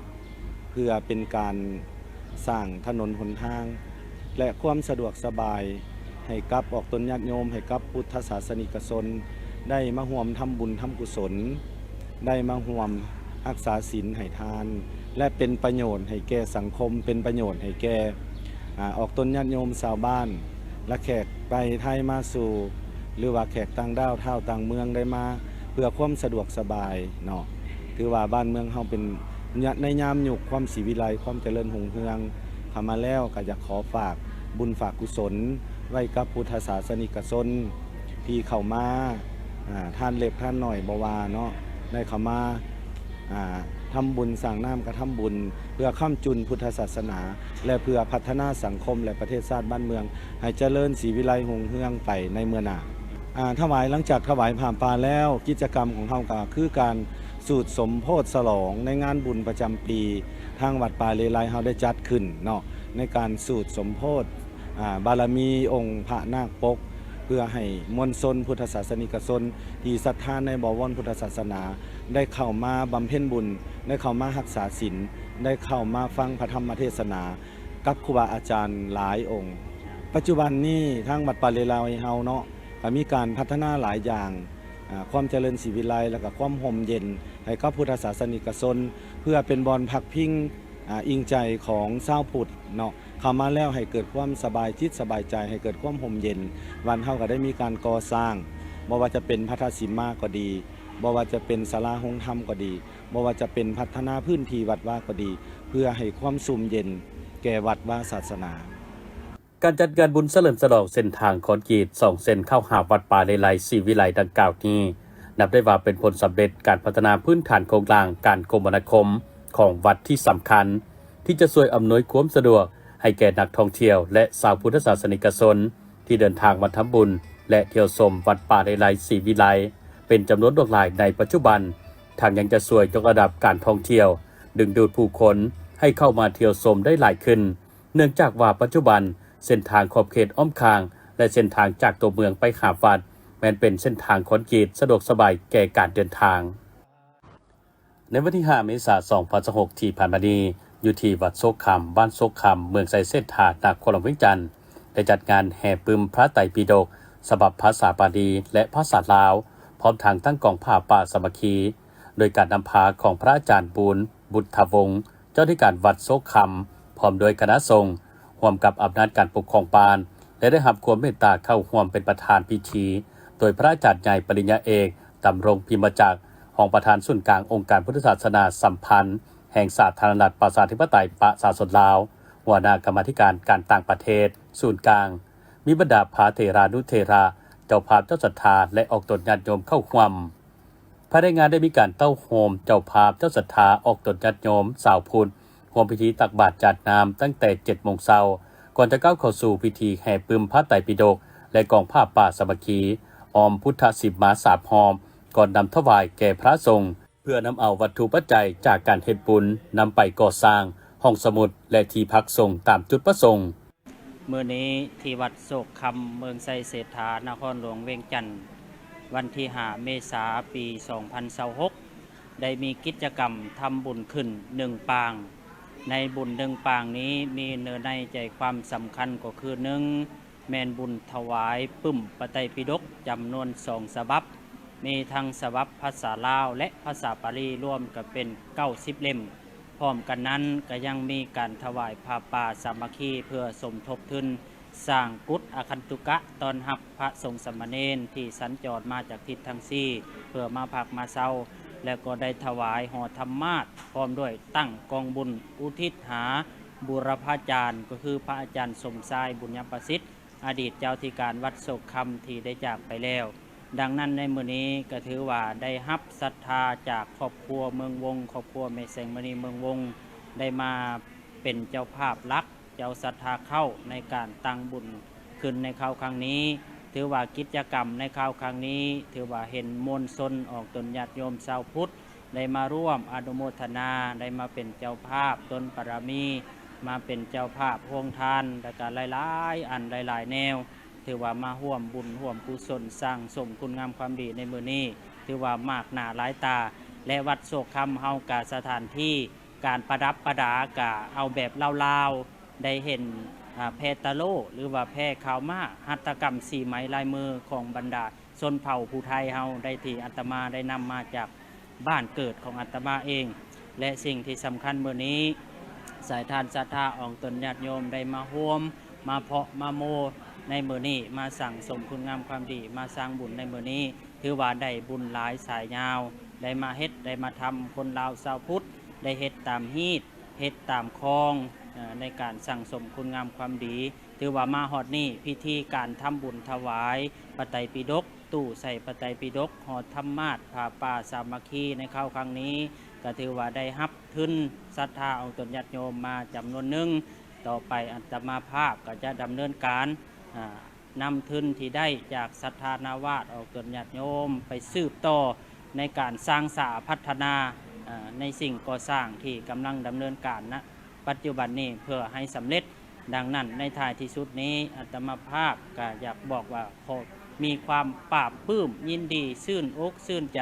ເພື່ອເປັນການສ້າງຖະໜົນຫົນທາງ ແລະ ຄວາມສະດວກສະບາຍໃຫ້ກັບອອກຕົນຍາດໂຍມ, ໃຫ້ກັບພຸດທະສາສະນິກະຊົນ ໄດ້ມາຮ່ວມທຳບຸນທຳກຸສົນ, ໄດ້ມາຮ່ວມຮັກສາສິນໃຫ້ທານ ແລະ ເປັນປະໂຫຍດໃຫ້ແກ່ສັງຄົມ, ເປັນປະໂຫຍດໃຫ້ແກ່ ອາ ອອກຕົນຍາດໂຍມຊາວບ້ານ ແລະ ແຂກໄປໄທມາສູ່ ຫຼືວ່າແຂກຕ່າງດ້າວທ້າວຕ່າງເມືອງໄດ້ມາ ເພື່ອຄວາມສະດວກສະບາຍເນາະ. ຖືວ່າບ້ານເມືອງເຮົາເປັນ ໃນຍາມຍຸກຄວາມສີວິໄລ ຄວາມຈະເລີນຮຸ່ງເຮືອງ ເຂົ້າມາແລ້ວ ກໍຢາກຂໍຝາກບຸນຝາກກຸສົນໄວ້ກັບພຸດທະສາສະນິກະຊົນ ທີ່ເຂົ້າມາ ອາ ທານເລັກທານໜ້ອຍບໍ່ວ່າເນາະ ໄດ້ເຂົ້າມາ ອາ ທຳບຸນ ສ້າງນ້ຳກະທຳບຸນ ເພື່ອຄ້ຳຈຸນພຸດທະສາສະໜາ ແລະ ເພື່ອພັດທະນາສັງຄົມ ແລະ ປະເທດຊາດບ້ານເມືອງ ໃຫ້ຈະເລີນສີວິໄລຮຸ່ງເຮືອງໄປໃນເມື່ອໜ້າ. ອາ ຖວາຍ ຫຼັງຈາກຖວາຍຜ້າປ່າແລ້ວ ກິດຈະກຳຂອງເຮົາກໍຄືການສູດສົມໂພດສະຫຼອງໃນງານບຸນປະຈຳປີ ທາງວັດປ່າເລໄລເຮົາໄດ້ຈັດຂຶ້ນເນາະ ໃນການສູດສົມໂພດ ອາ ບາລະມີອົງພະນາກປົກ ເພື່ອໃຫ້ມວນຊົນພຸດທະສາສະນິກະຊົນທີ່ສັດທາໃນບໍວອນພຸດທະສາສະໜາ ໄດ້ເຂົ້າມາບຳເພັນບຸນ, ໄດ້ເຂົ້າມາຮັກສາສິນ, ໄດ້ເຂົ້າມາຟັງພະທຳມະເທດສະໜາກັບຄູບາອາຈານຫຼາຍອົງ. ປັດຈຸບັນນີ້ທາງວັດປ່າເລໄລເຮົາເນາະ ກໍມີການພັດທະນາຫຼາຍຢ່າງ, ອາ ຄວາມຈະເລີນສີວິໄລ ແລະ ກໍຄວາມຮົ່ມເຢັນໃຫ້ກັບພຸດທະສາສະນິກະຊົນ ເພື່ອເປັນບ່ອນພັກພິງ ອາ ອີງໃຈຂອງຊາວພຸດເນາະ ເຂົ້າມາແລ້ວໃຫ້ເກີດຄວາມສະບາຍຈິດສະບາຍໃຈ, ໃຫ້ເກີດຄວາມຮົ່ມເຢັນ. ວັດເຮົາກໍໄດ້ມີການກໍ່ສ້າງ ບໍ່ວ່າຈະເປັນພະທາດສີມາກໍດີ, ບໍ່ວ່າຈະເປັນສາລາໂຮງທຳກໍດີ, ບໍ່ວ່າຈະເປັນພັດທະນາພື້ນທີ່ວັດວາກໍດີ ເພື່ອໃຫ້ຄວາມຊຸ່ມເຢັນແກ່ວັດວາສາສະໜາ. ການຈັດງານບຸນສະເຫຼີມສະຫຼອງເສັ້ນທາງຄອນກຣີດສອງເສັ້ນເຂົ້າຫາວັດປ່າເລໄລ ສີວິໄລ ດັ່ງກ່າວນີ້ ນັບໄດ້ວ່າເປັນຜົນສຳເລັດການພັດທະນາພື້ນຖານໂຄງລ່າງການຄົມມະນາຄົມຂອງວັດທີ່ສຳຄັນ ທີ່ຈະຊ່ວຍອຳນວຍຄວາມສະດວກໃຫ້ແກ່ນັກທ່ອງທ່ຽວ ແລະ ຊາວພຸດທະສາສະນິກະຊົນ ທີ່ເດີນທາງມາທຳບຸນ ແລະ ທ່ຽວຊົມວັດປ່າເລໄລ ສີວິໄລ ເປັນຈຳນວນຫຼວງຫຼາຍໃນປັດຈຸບັນ, ທັງຍັງຈະຊ່ວຍຍົກລະດັບການທ່ອງທ່ຽວ, ດຶງດູດຜູ້ຄົນໃຫ້ເຂົ້າມາທ່ຽວຊົມໄດ້ຫຼາຍຂຶ້ນ, ເນື່ອງຈາກວ່າປັດຈຸບັນເສັ້ນທາງຂອບເຂດອ້ອມຂ້າງ ແລະ ເສັ້ນທາງຈາກຕົວເມືອງໄປຫາວັດ ແມ່ນເປັນເສັ້ນທາງຄອນກຣີດສະດວກສະບາຍແກ່ການເດີນທາງ. ໃນວັນທີຫ້າ ເມສາ ສອງພັນຊາວຫົກ ທີ່ຜ່ານມານີ້, ຢູ່ທີ່ວັດໂຊກຄຳ, ບ້ານໂຊກຄຳ, ເມືອງໄຊເສດຖາ, ນະຄອນຫຼວງວຽງຈັນ, ໄດ້ຈັດງານແຫ່ປຶ້ມພະໄຕປິດົກ ສະບັບພາສາບາລີ ແລະ ພາສາລາວ, ພ້ອມທັງຕັ້ງກອງຜ້າປ່າສາມັກຄີ, ໂດຍການນຳພາຂອງພະອາຈານ ບູນ ບຸດທະວົງ, ເຈົ້າອະທິການວັດໂຊກຄຳ ພ້ອມດ້ວຍຄະນະສົງ, ຮ່ວມກັບອຳນາດການປົກຄອງບ້ານ ແລະ ໄດ້ຮັບຄວາມເມດຕາເຂົ້າຮ່ວມເປັນປະທານພິທີ ໂດຍພະອາຈານໃຫຍ່ປະລິນຍາເອກ ດຳລົງ ພິມມະຈັກ, ຮອງປະທານສູນກາງອົງການພຸດທະສາສະໜາສຳພັນແຫ່ງສາທາລະນະລັດປະຊາທິປະໄຕປະຊາຊົນລາວ, ຫົວໜ້າກຳມາທິການການຕ່າງປະເທດສູນກາງ, ມີບັນດາພະເຖລານຸເຖລະ, ເຈົ້າພາບເຈົ້າສັດທາ ແລະ ອອກຕົນຍາດໂຍມເຂົ້າຮ່ວມ. ພາຍໃນງານໄດ້ມີການເຕົ້າໂຮມເຈົ້າພາບເຈົ້າສັດທາອອກຕົນຍາດໂຍມຊາວພຸດ ຮ່ວມພິທີຕັກບາດຈາດນ້ຳຕັ້ງແຕ່ເຈັດໂມງເຊົ້າ, ກ່ອນຈະກ້າວເຂົ້າສູ່ພິທີແຫ່ປຶ້ມພະໄຕປິດົກ ແລະ ກອງຜ້າປ່າສາມັກຄີ ອ້ອມພຸດທະສີມາສາມຮອບ, ກ່ອນນຳຖວາຍແກ່ພະສົງ. ພື່ອນຳເອົາວັດຖຸປັດໄຈຈາກການເຮັດບຸນນຳໄປກໍ່ສ້າງຫ້ອງສະໝຸດ ແລະ ທີ່ພັກສົງຕາມຈຸດປະສົງ. ມື້ນີ້ທີ່ວັດໂຊກຄຳ ເມືອງໄຊເສດຖາ ນະຄອນຫຼວງວຽງຈັນ, ວັນທີຫ້າ ເມສາ ປີສອງພັນຊາວຫົກ ໄດ້ມີກິດຈະກຳທຳບຸນຂຶ້ນໜຶ່ງປາງ. ໃນບຸນໜຶ່ງປາງນີ້ມີເນື້ອໃນໃຈຄວາມສຳຄັນກໍຄື ໜຶ່ງ ແມ່ນບຸນຖວາຍປຶ້ມພະໄຕປິດົກຈຳນວນສອງສະບັບ, ມີທັງສະບັບພາສາລາວ ແລະ ພາສາປາລີ ລວມກໍເປັນເກົ້າສິບເຫຼັ້ມ. ພ້ອມກັນນັ້ນກໍຍັງມີການຖວາຍຜ້າປ່າສາມັກຄີ ເພື່ອສົມທົບທຶນສ້າງກຸດອາຄັນຕຸກະ ຕ້ອນຮັບພະສົງສາມະເນນທີ່ສັນຈອນມາຈາກທິດທັງສີ່ ເພື່ອມາພັກມາເຊົາ, ແລະ ກໍໄດ້ຖວາຍຫໍທຳມາດ ພ້ອມດ້ວຍຕັ້ງກອງບຸນອຸທິດຫາບູລະພາຈານ ກໍຄືພະອາຈານສົມຊາຍ ບຸນຍະປະສິດ ອະດີດເຈົ້າທິການວັດໂຊກຄຳທີ່ໄດ້ຈາກໄປແລ້ວ. ດັ່ງນັ້ນໃນມື້ນີ້ກໍຖືວ່າໄດ້ຮັບສັດທາຈາກຄອບຄົວເມືອງວົງ, ຄອບຄົວແມ່ແສງມະນີເມືອງວົງ ໄດ້ມາເປັນເຈົ້າພາບຫຼັກ, ເຈົ້າສັດທາເຄົ້າໃນການຕັ້ງບຸນຂຶ້ນໃນຄາວຄັ້ງນີ້. ຖືວ່າກິດຈະກຳໃນຄາວຄັ້ງນີ້ ຖືວ່າເຫັນມວນຊົນອອກຕົນຍາດໂຍມຊາວພຸດ ໄດ້ມາຮ່ວມອະນຸໂມທະນາ, ໄດ້ມາເປັນເຈົ້າພາບຕົນບາລະມີ, ມາເປັນເຈົ້າພາບໂຮງທານ ແລະກະຫຼາຍໆອັນຫຼາຍໆແນວ, ຖືວ່າມາຮ່ວມບຸນຮ່ວມກຸສົນ ສ້າງສົມຄຸນງາມຄວາມດີໃນມື້ນີ້ ຖືວ່າມາກໜ້າຫຼາຍຕາ. ແລະ ວັດໂຊກຄຳເຮົາກະສະຖານທີ່ການປະດັບປະດາກະເອົາແບບລາວໆ ໄດ້ເຫັນ ອາ ແພຕະໂລ ຫຼືວ່າແພຂາວມ້າ ຫັດຖະກຳສີໄໝລາຍມືຂອງບັນດາ ຊົນເຜົ່າຜູ້ໄທເຮົາໄດ້ ທີ່ອາດຕະມາໄດ້ນຳມາຈາກບ້ານເກີດຂອງອາດຕະມາເອງ. ແລະ ສິ່ງທີ່ສຳຄັນມື້ນີ້ ສາຍທານສັດທາອອກຕົນຍາດໂຍມໄດ້ມາຮ່ວມ ມາເພາະມາໂມໃນມື້ນີ້ ມາສັ່ງສົມຄຸນງາມຄວາມດີ ມາສ້າງບຸນໃນມື້ນີ້ ຖືວ່າໄດ້ບຸນຫຼາຍສາຍຍາວ ໄດ້ມາເຮັດໄດ້ມາທຳ ຄົນລາວຊາວພຸດໄດ້ເຮັດຕາມຮີດ ເຮັດຕາມຄອງ ເອີ ໃນການສັ່ງສົມຄຸນງາມຄວາມດີ. ຖືວ່າມາຮອດນີ້ ພິທີການທຳບຸນຖວາຍພະໄຕປິດົກ, ຕູ້ໃສ່ພະໄຕປິດົກ, ຫໍທຳມາດ, ຜ້າປ່າສາມັກຄີໃນຄາວຄັ້ງນີ້ ກໍຖືວ່າໄດ້ຮັບທຶນສັດທາອອກຕົນຍາດໂຍມມາຈຳນວນໜຶ່ງ. ຕໍ່ໄປອາດຕະມາພາບກໍຈະດຳເນີນການ ອາ ນຳທຶນທີ່ໄດ້ຈາກສັດທານາວາດອອກຕົນຍາດໂຍມໄປສືບຕໍ່ໃນການສ້າງສາພັດທະນາ ອາ ໃນສິ່ງກໍ່ສ້າງທີ່ກຳລັງດຳເນີນການນະປັດຈຸບັນນີ້ ເພື່ອໃຫ້ສຳເລັດ. ດັ່ງນັ້ນໃນທ້າຍທີ່ສຸດນີ້ ອາດຕະມາພາບກະຢາກບອກວ່າ ຂໍມີຄວາມປາບປຶ້ມຍິນດີ ຊື່ນອົກຊື່ນໃຈ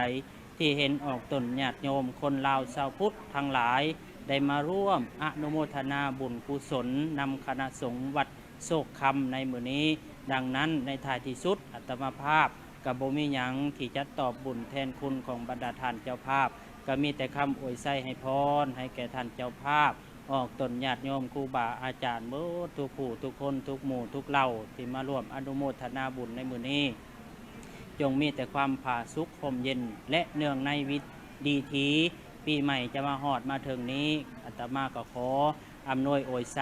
ທີ່ເຫັນອອກຕົນຍາດໂຍມຄົນລາວຊາວພຸດທັງຫຼາຍ ໄດ້ມາຮ່ວມອະນຸໂມທະນາບຸນກຸສົນນຳຄະນະສົງວັດ ໂຊກຄຳໃນມື້ນີ້. ດັ່ງນັ້ນໃນທ້າຍທີ່ສຸດ ອາດຕະມາພາບກໍບໍ່ມີຫຍັງທີ່ຈະຕອບບຸນແທນຄຸນຂອງບັນດາທ່ານເຈົ້າພາບ, ກໍມີແຕ່ຄຳອວຍໄຊໃຫ້ພອນໃຫ້ແກ່ທ່ານເຈົ້າພາບ, ອອກຕົນຍາດໂຍມ, ຄູບາອາຈານເບິດທຸກຜູ້ທຸກຄົນ, ທຸກໝູ່ທຸກເຫຼົ່າທີ່ມາຮ່ວມອະນຸໂມທະນາບຸນໃນມື້ນີ້, ຈົ່ງມີແຕ່ຄວາມຜາສຸກຮົ່ມເຢັນ ແລະ ເນື່ອງໃນວິ ດີທີ ປີໃໝ່ຈະມາຮອດມາເຖິງນີ້, ອາດຕະມາກໍຂໍ ອຳນວຍອວຍໄຊ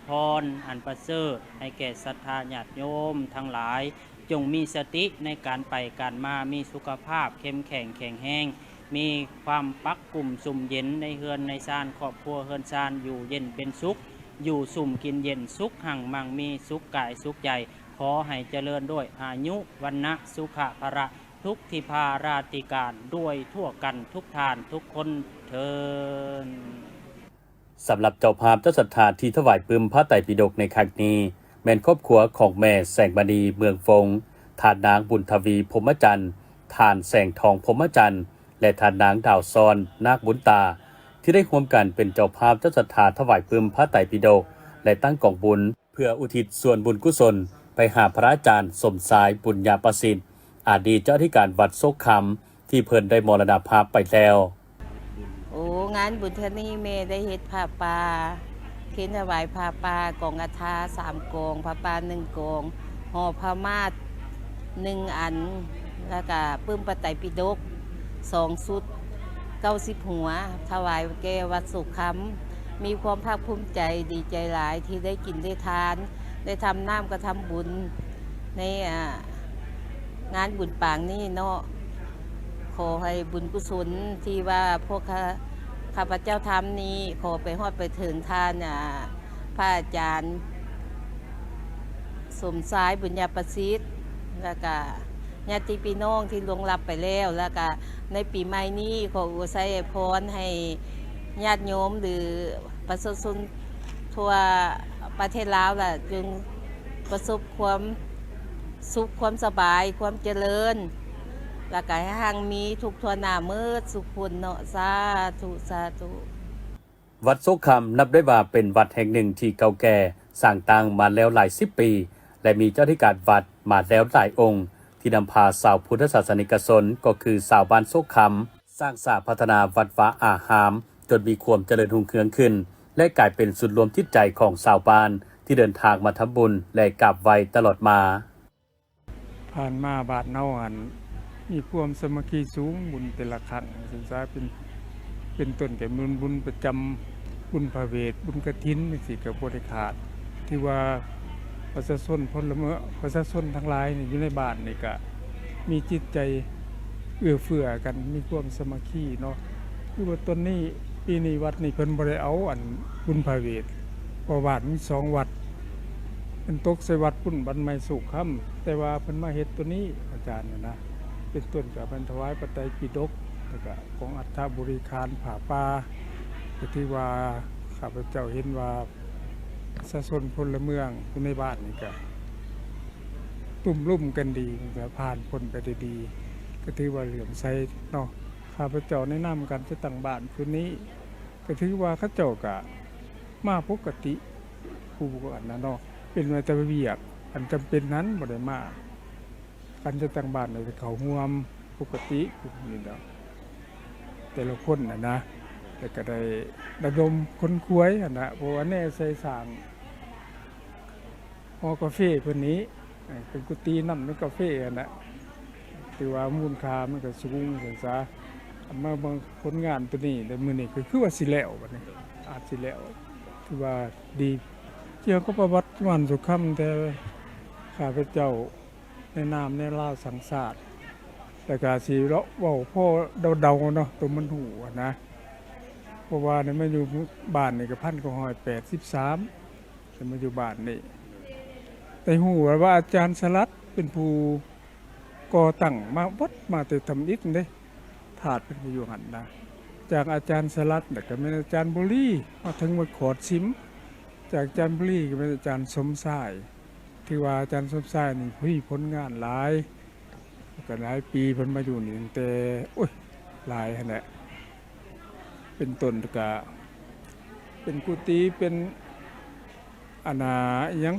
ພອນອັນປະເສີດໃຫ້ແກ່ສັດທາຍາດໂຍມທັງຫຼາຍ, ຈົ່ງມີສະຕິໃນການໄປການມາ, ມີສຸຂະພາບເຂັ້ມແຂງແຂງແຮງ, ມີຄວາມປັກກຸ້ມຊຸ່ມເຢັນໃນເຮືອນໃນຊານ, ຄອບຄົວເຮືອນຊານຢູ່ເຢັນເປັນສຸກ, ຢູ່ຊຸ່ມກິນເຢັນ, ສຸກຮັ່ງມັ່ງມີ, ສຸກກາຍສຸກໃຈ, ຂໍໃຫ້ຈະເລີນດ້ວຍອາຍຸ ວັນນະ ສຸຂະ ພະລະ ທຸກທິພາລາຕິການ ດ້ວຍທົ່ວກັນທຸກທ່ານທຸກຄົນເທີ້ນ. ສຳລັບເຈົ້າພາບເຈົ້າສັດທາທີ່ຖວາຍປຶ້ມພະໄຕປິດົກໃນຄັ້ງນີ້ ແມ່ນຄອບຄົວຂອງແມ່ແສງມະນີ ເມືອງວົງ, ທ່ານນາງບຸນທະວີ ພົມມະຈັນ, ທ່ານແສງທອງ ພົມມະຈັນ ແລະ ທ່ານນາງດາວຊອນ ນາກບຸນຕາ ທີ່ໄດ້ຮ່ວມກັນເປັນເຈົ້າພາບເຈົ້າສັດທາຖວາຍປຶ້ມພະໄຕປິດົກ ແລະ ຕັ້ງກອງບຸນ ເພື່ອອຸທິດສ່ວນບຸນກຸສົນໄປຫາພະອາຈານສົມຊາຍ ບຸນຍາປະສິດ ອະດີດເຈົ້າອະທິການວັດໂຊກຄຳ ທີ່ເພິ່ນໄດ້ມໍລະນະພາບໄປແລ້ວ. ໂອ້ ງານບຸນເທື່ອນີ້ແມ່ໄດ້ເຮັດຜ້າປ່າ ເຄນຖວາຍຜ້າປ່າ ກອງຄາຖາສາມກອງ, ຜ້າປ່າໜຶ່ງກອງ, ຫໍພະມາດໜຶ່ງອັນ, ແລ້ວກະປຶ້ມພະໄຕປິດົກສອງຊຸດ ເກົ້າສິບຫົວ ຖວາຍແກ່ວັດໂຊກຄຳ. ມີຄວາມພາກພູມໃຈ ດີໃຈຫຼາຍທີ່ໄດ້ກິນໄດ້ທານ ໄດ້ທຳນ້ຳກະທຳບຸນໃນ ອາ ງານບຸນປາງນີ້ເນາະ. ຂໍໃຫ້ບຸນກຸສົນທີ່ວ່າພວກຂ້າ ຂ້າພະເຈົ້າທຳນີ້ ຂໍໄປຮອດໄປເຖິງທ່ານ ອາ ພະອາຈານ ສົມຊາຍ ບຸນຍາປະສິດ ແລ້ວກະ ຍາດຕິພີ່ນ້ອງທີ່ລ່ວງລັບໄປແລ້ວ ແລ້ວກະໃນປີໃໝ່ນີ້ ຂໍອວຍໄຊອວຍພອນໃຫ້ຍາດໂຍມ ຫຼື ປະຊາຊົນທົ່ວປະເທດລາວລະ ຈົ່ງປະສົບຄວາມສຸກ ຄວາມສະບາຍ ຄວາມຈະເລີນ ແລ້ວກະໃຫ້ຮັ່ງມີທຸກທົ່ວໜ້າໝົດສຸກຄົນເນາະ. ສາທຸ ສາທຸ. ວັດໂຊກຄຳ ນັບໄດ້ວ່າເປັນວັດແຫ່ງໜຶ່ງທີ່ເກົ່າແກ່, ສ້າງຕັ້ງມາແລ້ວຫຼາຍສິບປີ ແລະ ມີເຈົ້າອາທິການວັດມາແລ້ວຫຼາຍອົງ, ທີ່ນຳພາຊາວພຸດທະສາສະນິກະຊົນ ກໍຄືຊາວບ້ານໂຊກຄຳ ສ້າງສາພັດທະນາວັດວາອາຮາມ ຈົນມີຄວາມຈະເລີນຮຸ່ງເຮືອງຂຶ້ນ ແລະ ກາຍເປັນສູນລວມຈິດໃຈຂອງຊາວບ້ານ ທີ່ເດີນທາງມາທຳບຸນ ແລະ ກາບໄຫວ້ຕະຫຼອດມາ. ຜ່ານມາບ້ານເຮົາຫັ້ນມີຄວາມສາມັກຄີສູງ, ບຸນແຕ່ລະຄັ້ງ ສາເປັນ ເປັນຕົ້ນກະບຸນ ບຸນປະຈຳ ບຸນພະເວດ ບຸນກະຖິນ ຈັ່ງຊີ້ກະບໍ່ໄດ້ຂາດ. ຖືວ່າປະຊາຊົນ ພົນລະເມືອງ ປະຊາຊົນທັງຫຼາຍນີ້ຢູ່ໃນບ້ານນີ້ກະມີຈິດໃຈເອື້ອເຟື້ອກັນ ມີຄວາມສາມັກຄີເນາະ. ຄືວ່າຕອນນີ້ ປີນີ້ວັດນີ້ເພິ່ນບໍ່ໄດ້ເອົາອັນບຸນພະເວດ ເພາະວ່າມີສອງວັດ ເພິ່ນຕົກໃສ່ວັດພຸ້ນ ວັດໃໝ່ໂຊກຄຳ ແຕ່ວ່າເພິ່ນມາເຮັດໂຕນີ້ ອາຈານຫັ້ນນະ ເປັນຕົ້ນກະເພິ່ນຖວາຍປັດໄຈປິດົກ ແລ້ວກະຂອງອັດຖະບໍລິຂານ ຜ້າປ່າ ກະຖືວ່າຂ້າພະເຈົ້າເຫັນວ່າປະຊາຊົນພົນລະເມືອງຢູ່ໃນບ້ານນີ້ກະຕຸ້ມລຸມກັນດີ ກະຜ່ານພົ້ນໄປໄດ້ດີ ກະຖືວ່າເຫຼື້ອມໃສເນາະ. ຂ້າພະເຈົ້າໃນນາມການຈັດຕັ້ງບ້ານຄືນນີ້ ກະຖືວ່າເຂົາເຈົ້າກະມາປົກກະຕິ ຜູ້ອັນນັ້ນເນາະ ເປັນໄວ້ແຕ່ວຽກອັນຈຳເປັນນັ້ນບໍ່ໄດ້ມາ. ການຈັດຕັ້ງບ້ານໄດ້ເຂົ້າຮ່ວມປົກກະຕິນີ້ແຫຼະ ແຕ່ລະຄົນຫັ້ນນະ ແລ້ວກະໄດ້ລະດົມຂົນຂວາຍຫັ້ນນະ ເພາະວ່າແນໃສ່ສ້າງຫໍກາເຟເພິ່ນນີ້ ເປັນກຸຕິນຳ ເປັນກາເຟຫັ້ນນະ ຖືວ່າມູນຄ່າມັນກະສູງຊັ້ນສາ. ມາເບິ່ງຜົນງານໂຕນີ້ ແລ້ວມື້ນີ້ກະຄືວ່າຊິແລ້ວ ບາດນີ້ອາດຊິແລ້ວ ຖືວ່າດີ. ກ່ຽວກັບປະຫວັດບ້ານໂຊກຄຳ ແຕ່ຂ້າພະເຈົ້າ ໃນນາມແນວລາວສ້າງຊາດ ແລ້ວກະຊິເລາະເວົ້າພໍເດົາໆເນາະ ໂຕມັນຮູ້ຫັ້ນນະ ເພາະວ່າໄດ້ມາຢູ່ບ້ານນີ້ກະພັນເກົ້າຮ້ອຍແປດສິບສາມ ໄດ້ມາຢູ່ບ້ານນີ້ ໄດ້ຮູ້ວ່າອາຈານສະຫຼັດເປັນຜູ້ກໍ່ຕັ້ງມາວັດມາແຕ່ທຳອິດເດ້ ທາດເພິ່ນກະຢູ່ຫັ້ນນະ ຈາກອາຈານສະຫຼັດ ແລ້ວກະແມ່ນອາຈານບຸລີ ມາເຖິງວັດຂອດສິມ ຈາກອາຈານບຸລີກະແມ່ນອາຈານສົມຊາຍ. ຖືວ່າອາຈານສົມຊາຍນີ້ມີຜົນງານຫຼາຍ ກະຫຼາຍປີ ເພິ່ນມາຢູ່ນີ້ຕັ້ງແຕ່ ໂອ້ຍ ຫຼາຍຫັ້ນແຫຼະ ເປັນຕົ້ນກະເປັນກຸຕິ ເປັນອັນນ່າ ອີ່ຫຍັງ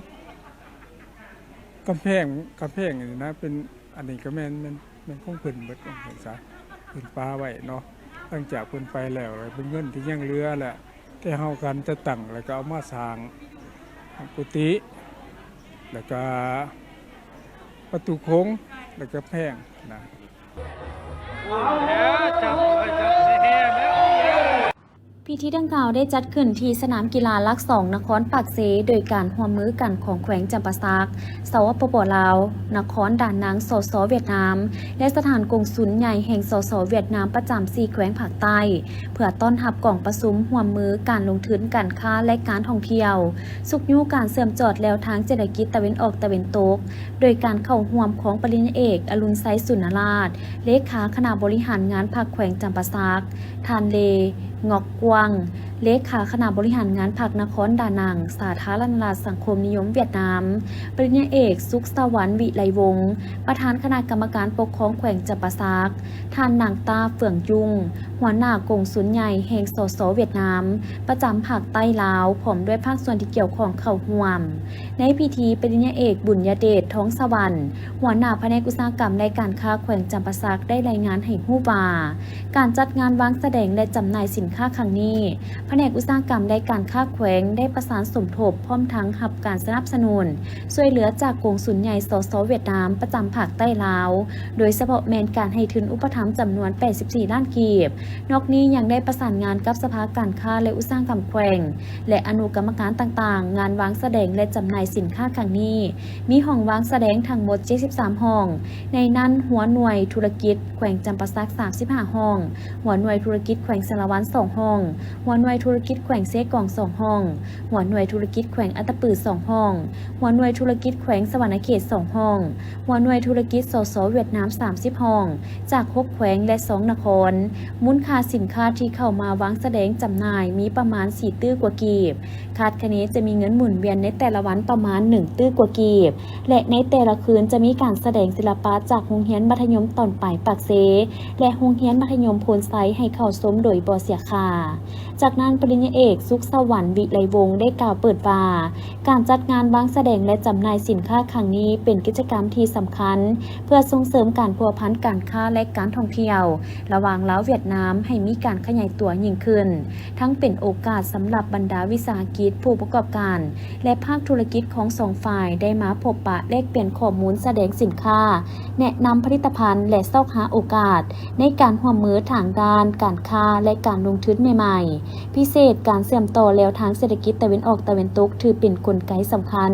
ກຳແພງ ກຳແພງນີ້ນະ ເປັນ ອັນນີ້ກະແມ່ນ ແມ່ນ ແມ່ນຂອງເພິ່ນເບິດ ວ່າຊັ້ນສາ ເພິ່ນປະໄວ້ເນາະ. ຫຼັງຈາກເພິ່ນໄປແລ້ວ ກະເປັນເງິນທີ່ຍັງເຫຼືອແຫຼະ ແຕ່ເຮົາການຈັດຕັ້ງ ແລ້ວກະເອົາມາສ້າງກຸຕິ ແລ້ວກະປະຕູໂຂງ ແລ້ວກະແພງນະ. ພິທີດັ່ງກ່າວໄດ້ຈັດຂຶ້ນທີ່ສະໜາມກິລາຫຼັກສອງ ນະຄອນປາກເຊ ໂດຍການຮ່ວມມືກັນຂອງແຂວງຈຳປາສັກ ສປປ ລາວ, ນະຄອນດານັງ ສສ ຫວຽດນາມ ແລະ ສະຖານກົງສຸນໃຫຍ່ແຫ່ງ ສສ ຫວຽດນາມ ປະຈຳສີ່ແຂວງພາກໃຕ້ ເພື່ອຕ້ອນຮັບກອງປະຊຸມຮ່ວມມືການລົງທຶນ, ການຄ້າ ແລະ ການທ່ອງທ່ຽວ, ຊຸກຍູ້ການເຊື່ອມຈອດແລວທາງເສດຖະກິດຕາເວັນອອກຕາເວັນຕົກ ໂດຍການເຂົ້າຮ່ວມຂອງປະລິນຍາເອກ ອະລຸນໄຊ ສຸນນະລາດ ເລຂາຄະນະບໍລິຫານງານພັກແຂວງຈຳປາສັກ, ທ່ານ ເລ ງອກກວາງ ເລຂາຄະນະບໍລິຫານງານພັກນະຄອນດານັງ ສາທາລະນະລັດສັງຄົມນິຍົມຫວຽດນາມ, ປະລິນຍາເອກ ສຸກສະຫວັນ ວິໄລວົງ ປະທານຄະນະກຳມະການປົກຄອງແຂວງຈຳປາສັກ, ທ່ານ ນາງ ຕ້າ ເຟືອງຈຸ້ງ ຫົວໜ້າກົງສຸນໃຫຍ່ແຫ່ງ ສສ ຫວຽດນາມ ປະຈຳພາກໃຕ້ລາວ ພ້ອມດ້ວຍພາກສ່ວນທີ່ກ່ຽວຂ້ອງເຂົ້າຮ່ວມ. ໃນພິທີ ປະລິນຍາເອກ ບຸນຍະເດດ ທອງສະຫວັນ ຫົວໜ້າພະແນກອຸດສາຫະກຳ ແລະ ການຄ້າແຂວງຈຳປາສັກ ໄດ້ລາຍງານໃຫ້ຮູ້ວ່າ ການຈັດງານວາງສະແດງ ແລະ ຈຳໜ່າຍສິນຄ້າຄັ້ງນີ້ ພະແນກອຸດສາຫະກຳ ແລະ ການຄ້າແຂວງ ໄດ້ປະສານສົມທົບ ພ້ອມທັງຮັບການສະໜັບສະໜູນ ຊ່ວຍເຫຼືອຈາກກົງສຸນໃຫຍ່ ສສ ຫວຽດນາມ ປະຈຳພາກໃຕ້ລາວ, ໂດຍສະເພາະແມ່ນການໃຫ້ທຶນອຸປະຖຳຈຳນວນແປດສິບສີ່ລ້ານກີບ. ນອກນີ້ຍັງໄດ້ປະສານງານກັບສະພາການຄ້າ ແລະ ອຸດສາຫະກຳແຂວງ ແລະ ອະນຸກຳມະການຕ່າງໆ ງານວາງສະແດງ ແລະ ຈຳໜ່າຍສິນຄ້າຄັ້ງນີ້ ມີຫ້ອງວາງສະແດງທັງໝົດເຈັດສິບສາມຫ້ອງ, ໃນນັ້ນຫົວໜ່ວຍທຸລະກິດແຂວງຈຳປາສັກສາມສິບຫ້າຫ້ອງ, ຫົວໜ່ວຍທຸລະກິດແຂວງສາລະວັນສອງຫ້ອງ, ຫົວໜ່ວຍ ທຸລະກິດແຂວງເຊກອງ ສອງຫ້ອງ, ຫົວໜ່ວຍທຸລະກິດແຂວງອັດຕະປື ສອງຫ້ອງ, ຫົວໜ່ວຍທຸລະກິດແຂວງສະຫວັນນະເຂດ ສອງຫ້ອງ, ຫົວໜ່ວຍທຸລະກິດ ສສ ຫວຽດນາມ ສາມສິບຫ້ອງ ຈາກຫົກແຂວງ ແລະ ສອງນະຄອນ. ມູນຄ່າສິນຄ້າທີ່ເຂົ້າມາວາງສະແດງຈຳໜ່າຍມີປະມານສີ່ຕື້ກວ່າກີບ. ຄາດຄະເນຈະມີເງິນໝູນວຽນໃນແຕ່ລະວັນປະມານໜຶ່ງຕື້ກວ່າກີບ ແລະ ໃນແຕ່ລະຄືນຈະມີການສະແດງສິລະປະຈາກໂຮງຮຽນມັດທະຍົມຕອນປາຍປາກເຊ ແລະ ໂຮງຮຽນມັດທະຍົມໂພນໄຊໃຫ້ເຂົ້າຊົມໂດຍບໍ່ເສຍຄ່າ. ຈາກນັ້ນ ປະລິນຍາເອກ ສຸກສະຫວັນ ວິໄລວົງ ໄດ້ກ່າວເປີດວ່າ ການຈັດງານວາງສະແດງ ແລະ ຈຳໜ່າຍສິນຄ້າຄັ້ງນີ້ເປັນກິດຈະກຳທີ່ສຳຄັນ ເພື່ອສົ່ງເສີມການພົວພັນການຄ້າ ແລະ ການທ່ອງທ່ຽວ ລະຫວ່າງລາວ-ຫວຽດນາມໃຫ້ມີການຂະຫຍາຍຕົວຍິ່ງຂຶ້ນ, ທັງເປັນໂອກາດສຳລັບບັນດາວິສາຫະກິດ, ຜູ້ປະກອບການ ແລະ ພາກທຸລະກິດຂອງສອງຝ່າຍໄດ້ມາພົບປະແລກປ່ຽນຂໍ້ມູນສະແດງສິນຄ້າ, ແນະນຳຜະລິດຕະພັນ ແລະ ຊອກຫາໂອກາດໃນການຮ່ວມມືທາງດ້ານການຄ້າ ແລະ ການລົງທຶນໃໝ່ໆ. ພິເສດ, ການເຊື່ອມຕໍ່ແລວທາງເສດຖະກິດຕາເວັນອອກຕາເວັນຕົກ ຖືເປັນກົນໄກສຳຄັນ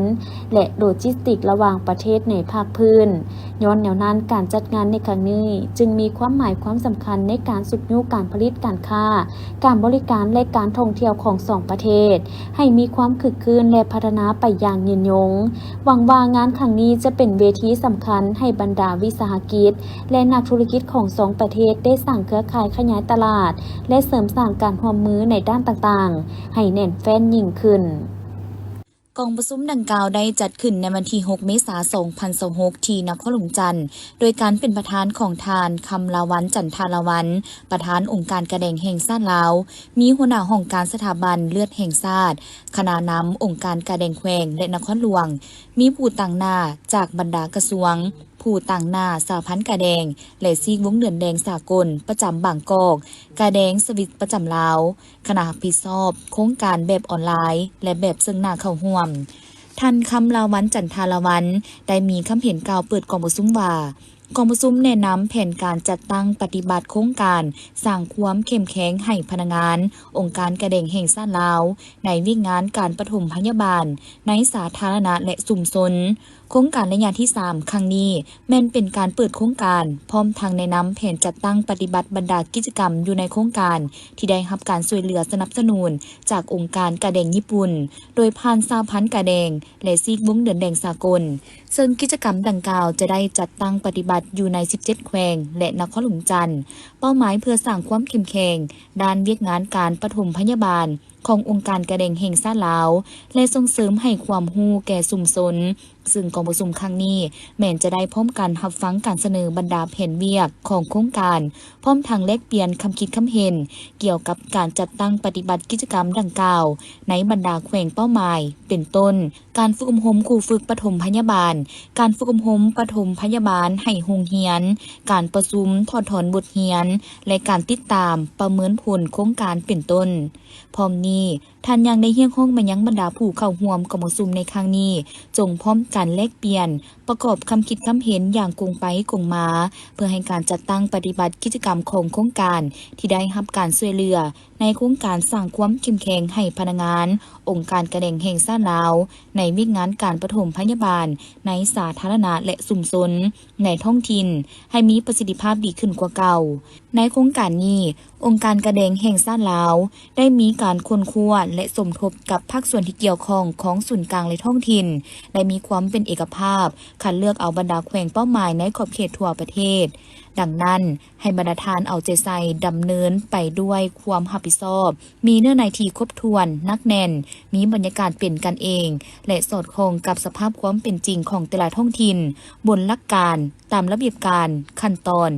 ແລະ ໂລຈິສຕິກລະຫວ່າງປະເທດໃນພາກພື້ນ. ຍ້ອນແນວນັ້ນ, ການຈັດງານໃນຄັ້ງນີ້ຈຶ່ງມີຄວາມໝາຍຄວາມສຳຄັນໃນການຊຸກຍູ້ການຜະລິດ, ການຄ້າ, ການບໍລິການ ແລະ ການທ່ອງທ່ຽວຂອງສອງປະເທດ ໃຫ້ມີຄວາມຄຶກຄື້ນ ແລະ ພັດທະນາໄປຢ່າງຍືນຍົງ. ຫວັງວ່າງານຄັ້ງນີ້ຈະເປັນເວທີສຳຄັນໃຫ້ບັນດາວິສາຫະກິດ ແລະ ນັກທຸລະກິດຂອງສອງປະເທດໄດ້ສ້າງເຄືອຂ່າຍຂະຫຍາຍຕະຫຼາດ ແລະ ເສີມສ້າງການຮ່ວມມືໃນດ້ານຕ່າງໆ ໃຫ້ແໜ້ນແຟ້ນຍິ່ງຂຶ້ນ. ກອງປະຊຸມດັ່ງກ່າວໄດ້ຈັດຂຶ້ນໃນວັນທີຫົກ ເມສາ ສອງພັນຊາວຫົກ ທີ່ນະຄອນຫຼວງວຽງຈັນ ໂດຍການເປັນປະທານຂອງທ່ານ ຄຳລາວັນ ຈັນທາລາວັນ ປະທານອົງການກາແດງແຫ່ງຊາດລາວ, ມີຫົວໜ້າຫ້ອງການສະຖາບັນເລືອດແຫ່ງຊາດ, ຄະນະນຳອົງການກາແດງແຂວງ ແລະ ນະຄອນຫຼວງ, ມີຜູ້ຕາງໜ້າຈາກບັນດາກະຊວງ, ຜູ້ຕາງໜ້າສະຫະພັນກາແດງ ແລະ ຊີກວົງເດືອນແດງສາກົນປະຈຳບາງກອກ, ກາແດງສະວິດປະຈຳລາວ, ຄະນະຮັບຜິດຊອບໂຄງການແບບອອນລາຍ ແລະ ແບບເຊິ່ງໜ້າເຂົ້າຮ່ວມ. ທ່ານ ຄຳລາວັນ ຈັນທາລາວັນ ໄດ້ມີຄຳເຫັນກ່າວເປີດກອງປະຊຸມວ່າ, ກອງປະຊຸມແນະນຳແຜນການຈັດຕັ້ງປະຕິບັດໂຄງການສ້າງຄວາມເຂັ້ມແຂງໃຫ້ພະນັກງານອົງການກາແດງແຫ່ງຊາດລາວ ໃນວຽກງານການປະຖົມພະຍາບານໃນສາທາລະນະ ແລະ ຊຸມຊົນ. ໂຄງການໄລຍະທີສາມຄັ້ງນີ້ ແມ່ນເປັນການເປີດໂຄງການ ພ້ອມທັງແນະນຳແຜນຈັດຕັ້ງປະຕິບັດບັນດາກິດຈະກຳຢູ່ໃນໂຄງການ ທີ່ໄດ້ຮັບການຊ່ວຍເຫຼືອສະໜັບສະໜູນຈາກອົງການກາແດງຍີ່ປຸ່ນ ໂດຍຜ່ານສະຫະພັນກາແດງ ແລະ ຊີກວົງເດືອນແດງສາກົນ, ເຊິ່ງກິດຈະກຳດັ່ງກ່າວຈະໄດ້ຈັດຕັ້ງປະຕິບັດຢູ່ໃນສິບເຈັດແຂວງ ແລະ ນະຄອນຫຼວງວຽງຈັນ. ເປົ້າໝາຍເພື່ອສ້າງຄວາມເຂັ້ມແຂງດ້ານວຽກງານການປະຖົມພະຍາບານ ຂອງອົງການກາແດງແຫ່ງຊາດລາວ ແລະ ສົ່ງເສີມໃຫ້ຄວາມຮູ້ແກ່ຊຸມຊົນ, ຊຶ່ງກອງປະຊຸມຄັ້ງນີ້ແມ່ນຈະໄດ້ພ້ອມກັນຮັບຟັງການສະເໜີບັນດາແຜນວຽກຂອງໂຄງການ, ພ້ອມທັງແລກປ່ຽນຄຳຄິດຄຳເຫັນກ່ຽວກັບການຈັດຕັ້ງປະຕິບັດກິດຈະກຳດັ່ງກ່າວໃນບັນດາແຂວງເປົ້າໝາຍ ເປັນຕົ້ນ ການຝຶກອົບຮົມຄູຝຶກປະຖົມພະຍາບານ, ການຝຶກອົບຮົມປະຖົມພະຍາບານໃຫ້ໂຮງຮຽນ, ການປະຊຸມຖອດຖອນບົດຮຽນ ແລະ ການຕິດຕາມປະເມີນຜົນໂຄງການ ເປັນຕົ້ນ. ພ້ອມນີ້, ທ່ານຍັງໄດ້ຮຽກຮ້ອງມາຍັງບັນດາຜູ້ເຂົ້າຮ່ວມກອງປະຊຸມໃນຄັ້ງນີ້ ຈົ່ງພ້ອມກັນແລກປ່ຽນ, ປະກອບຄຳຄິດຄຳເຫັນຢ່າງກົງໄປກົງມາ, ເພື່ອໃຫ້ການຈັດຕັ້ງປະຕິບັດກິດຈະກຳຂອງໂຄງການທີ່ໄດ້ຮັບການຊ່ວຍເຫຼືອ ໃນໂຄງການສ້າງຄວາມເຂັ້ມແຂງໃຫ້ພະນັກງານອົງການກາແດງແຫ່ງຊາດລາວ ໃນວຽກງານການປະຖົມພະຍາບານໃນສາທາລະນະ ແລະ ຊຸມຊົນ ໃນທ້ອງຖິ່ນ ໃຫ້ມີປະສິດທິພາບດີຂຶ້ນກວ່າເກົ່າ. ໃນໂຄງການນີ້, ອົງການກາແດງແຫ່ງຊາດລາວ ໄດ້ມີການຄົ້ນຄວ້າ ແລະ ສົມທົບກັບພາກສ່ວນທີ່ກ່ຽວຂ້ອງຂອງສູນກາງ ແລະ ທ້ອງຖິ່ນ, ໄດ້ມີຄວາມເປັນເອກະພາບ ຄັດເລືອກເອົາບັນດາແຂວງເປົ້າໝາຍໃນຂອບເຂດທົ່ວປະເທດ. ດັ່ງນັ້ນ, ໃຫ້ບັນດາທ່ານເອົາໃຈໃສ່ດຳເນີນໄປດ້ວຍຄວາມຮັບຜິດຊອບ, ມີເນື້ອໃນທີ່ຄົບຖ້ວນ, ໜັກແໜ້ນ, ມີບັນຍາກາດເປັນກັນເອງ ແລະ ສອດຄ່ອງກັບສະພາບຄວາມເປັນຈິງຂອງແຕ່ລະທ້ອງຖິ່ນ, ບົນຫຼັກການ, ຕາມລະບຽບການ, ຂັ້ນຕອນ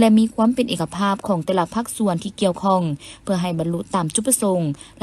ແລະ ມີຄວາມເປັນເອກະພາບຂອງແຕ່ລະພາກສ່ວນທີ່ກ່ຽວຂ້ອງ ເພື່ອໃຫ້ບັນລຸຕາມຈຸດປະສົງ ແລະ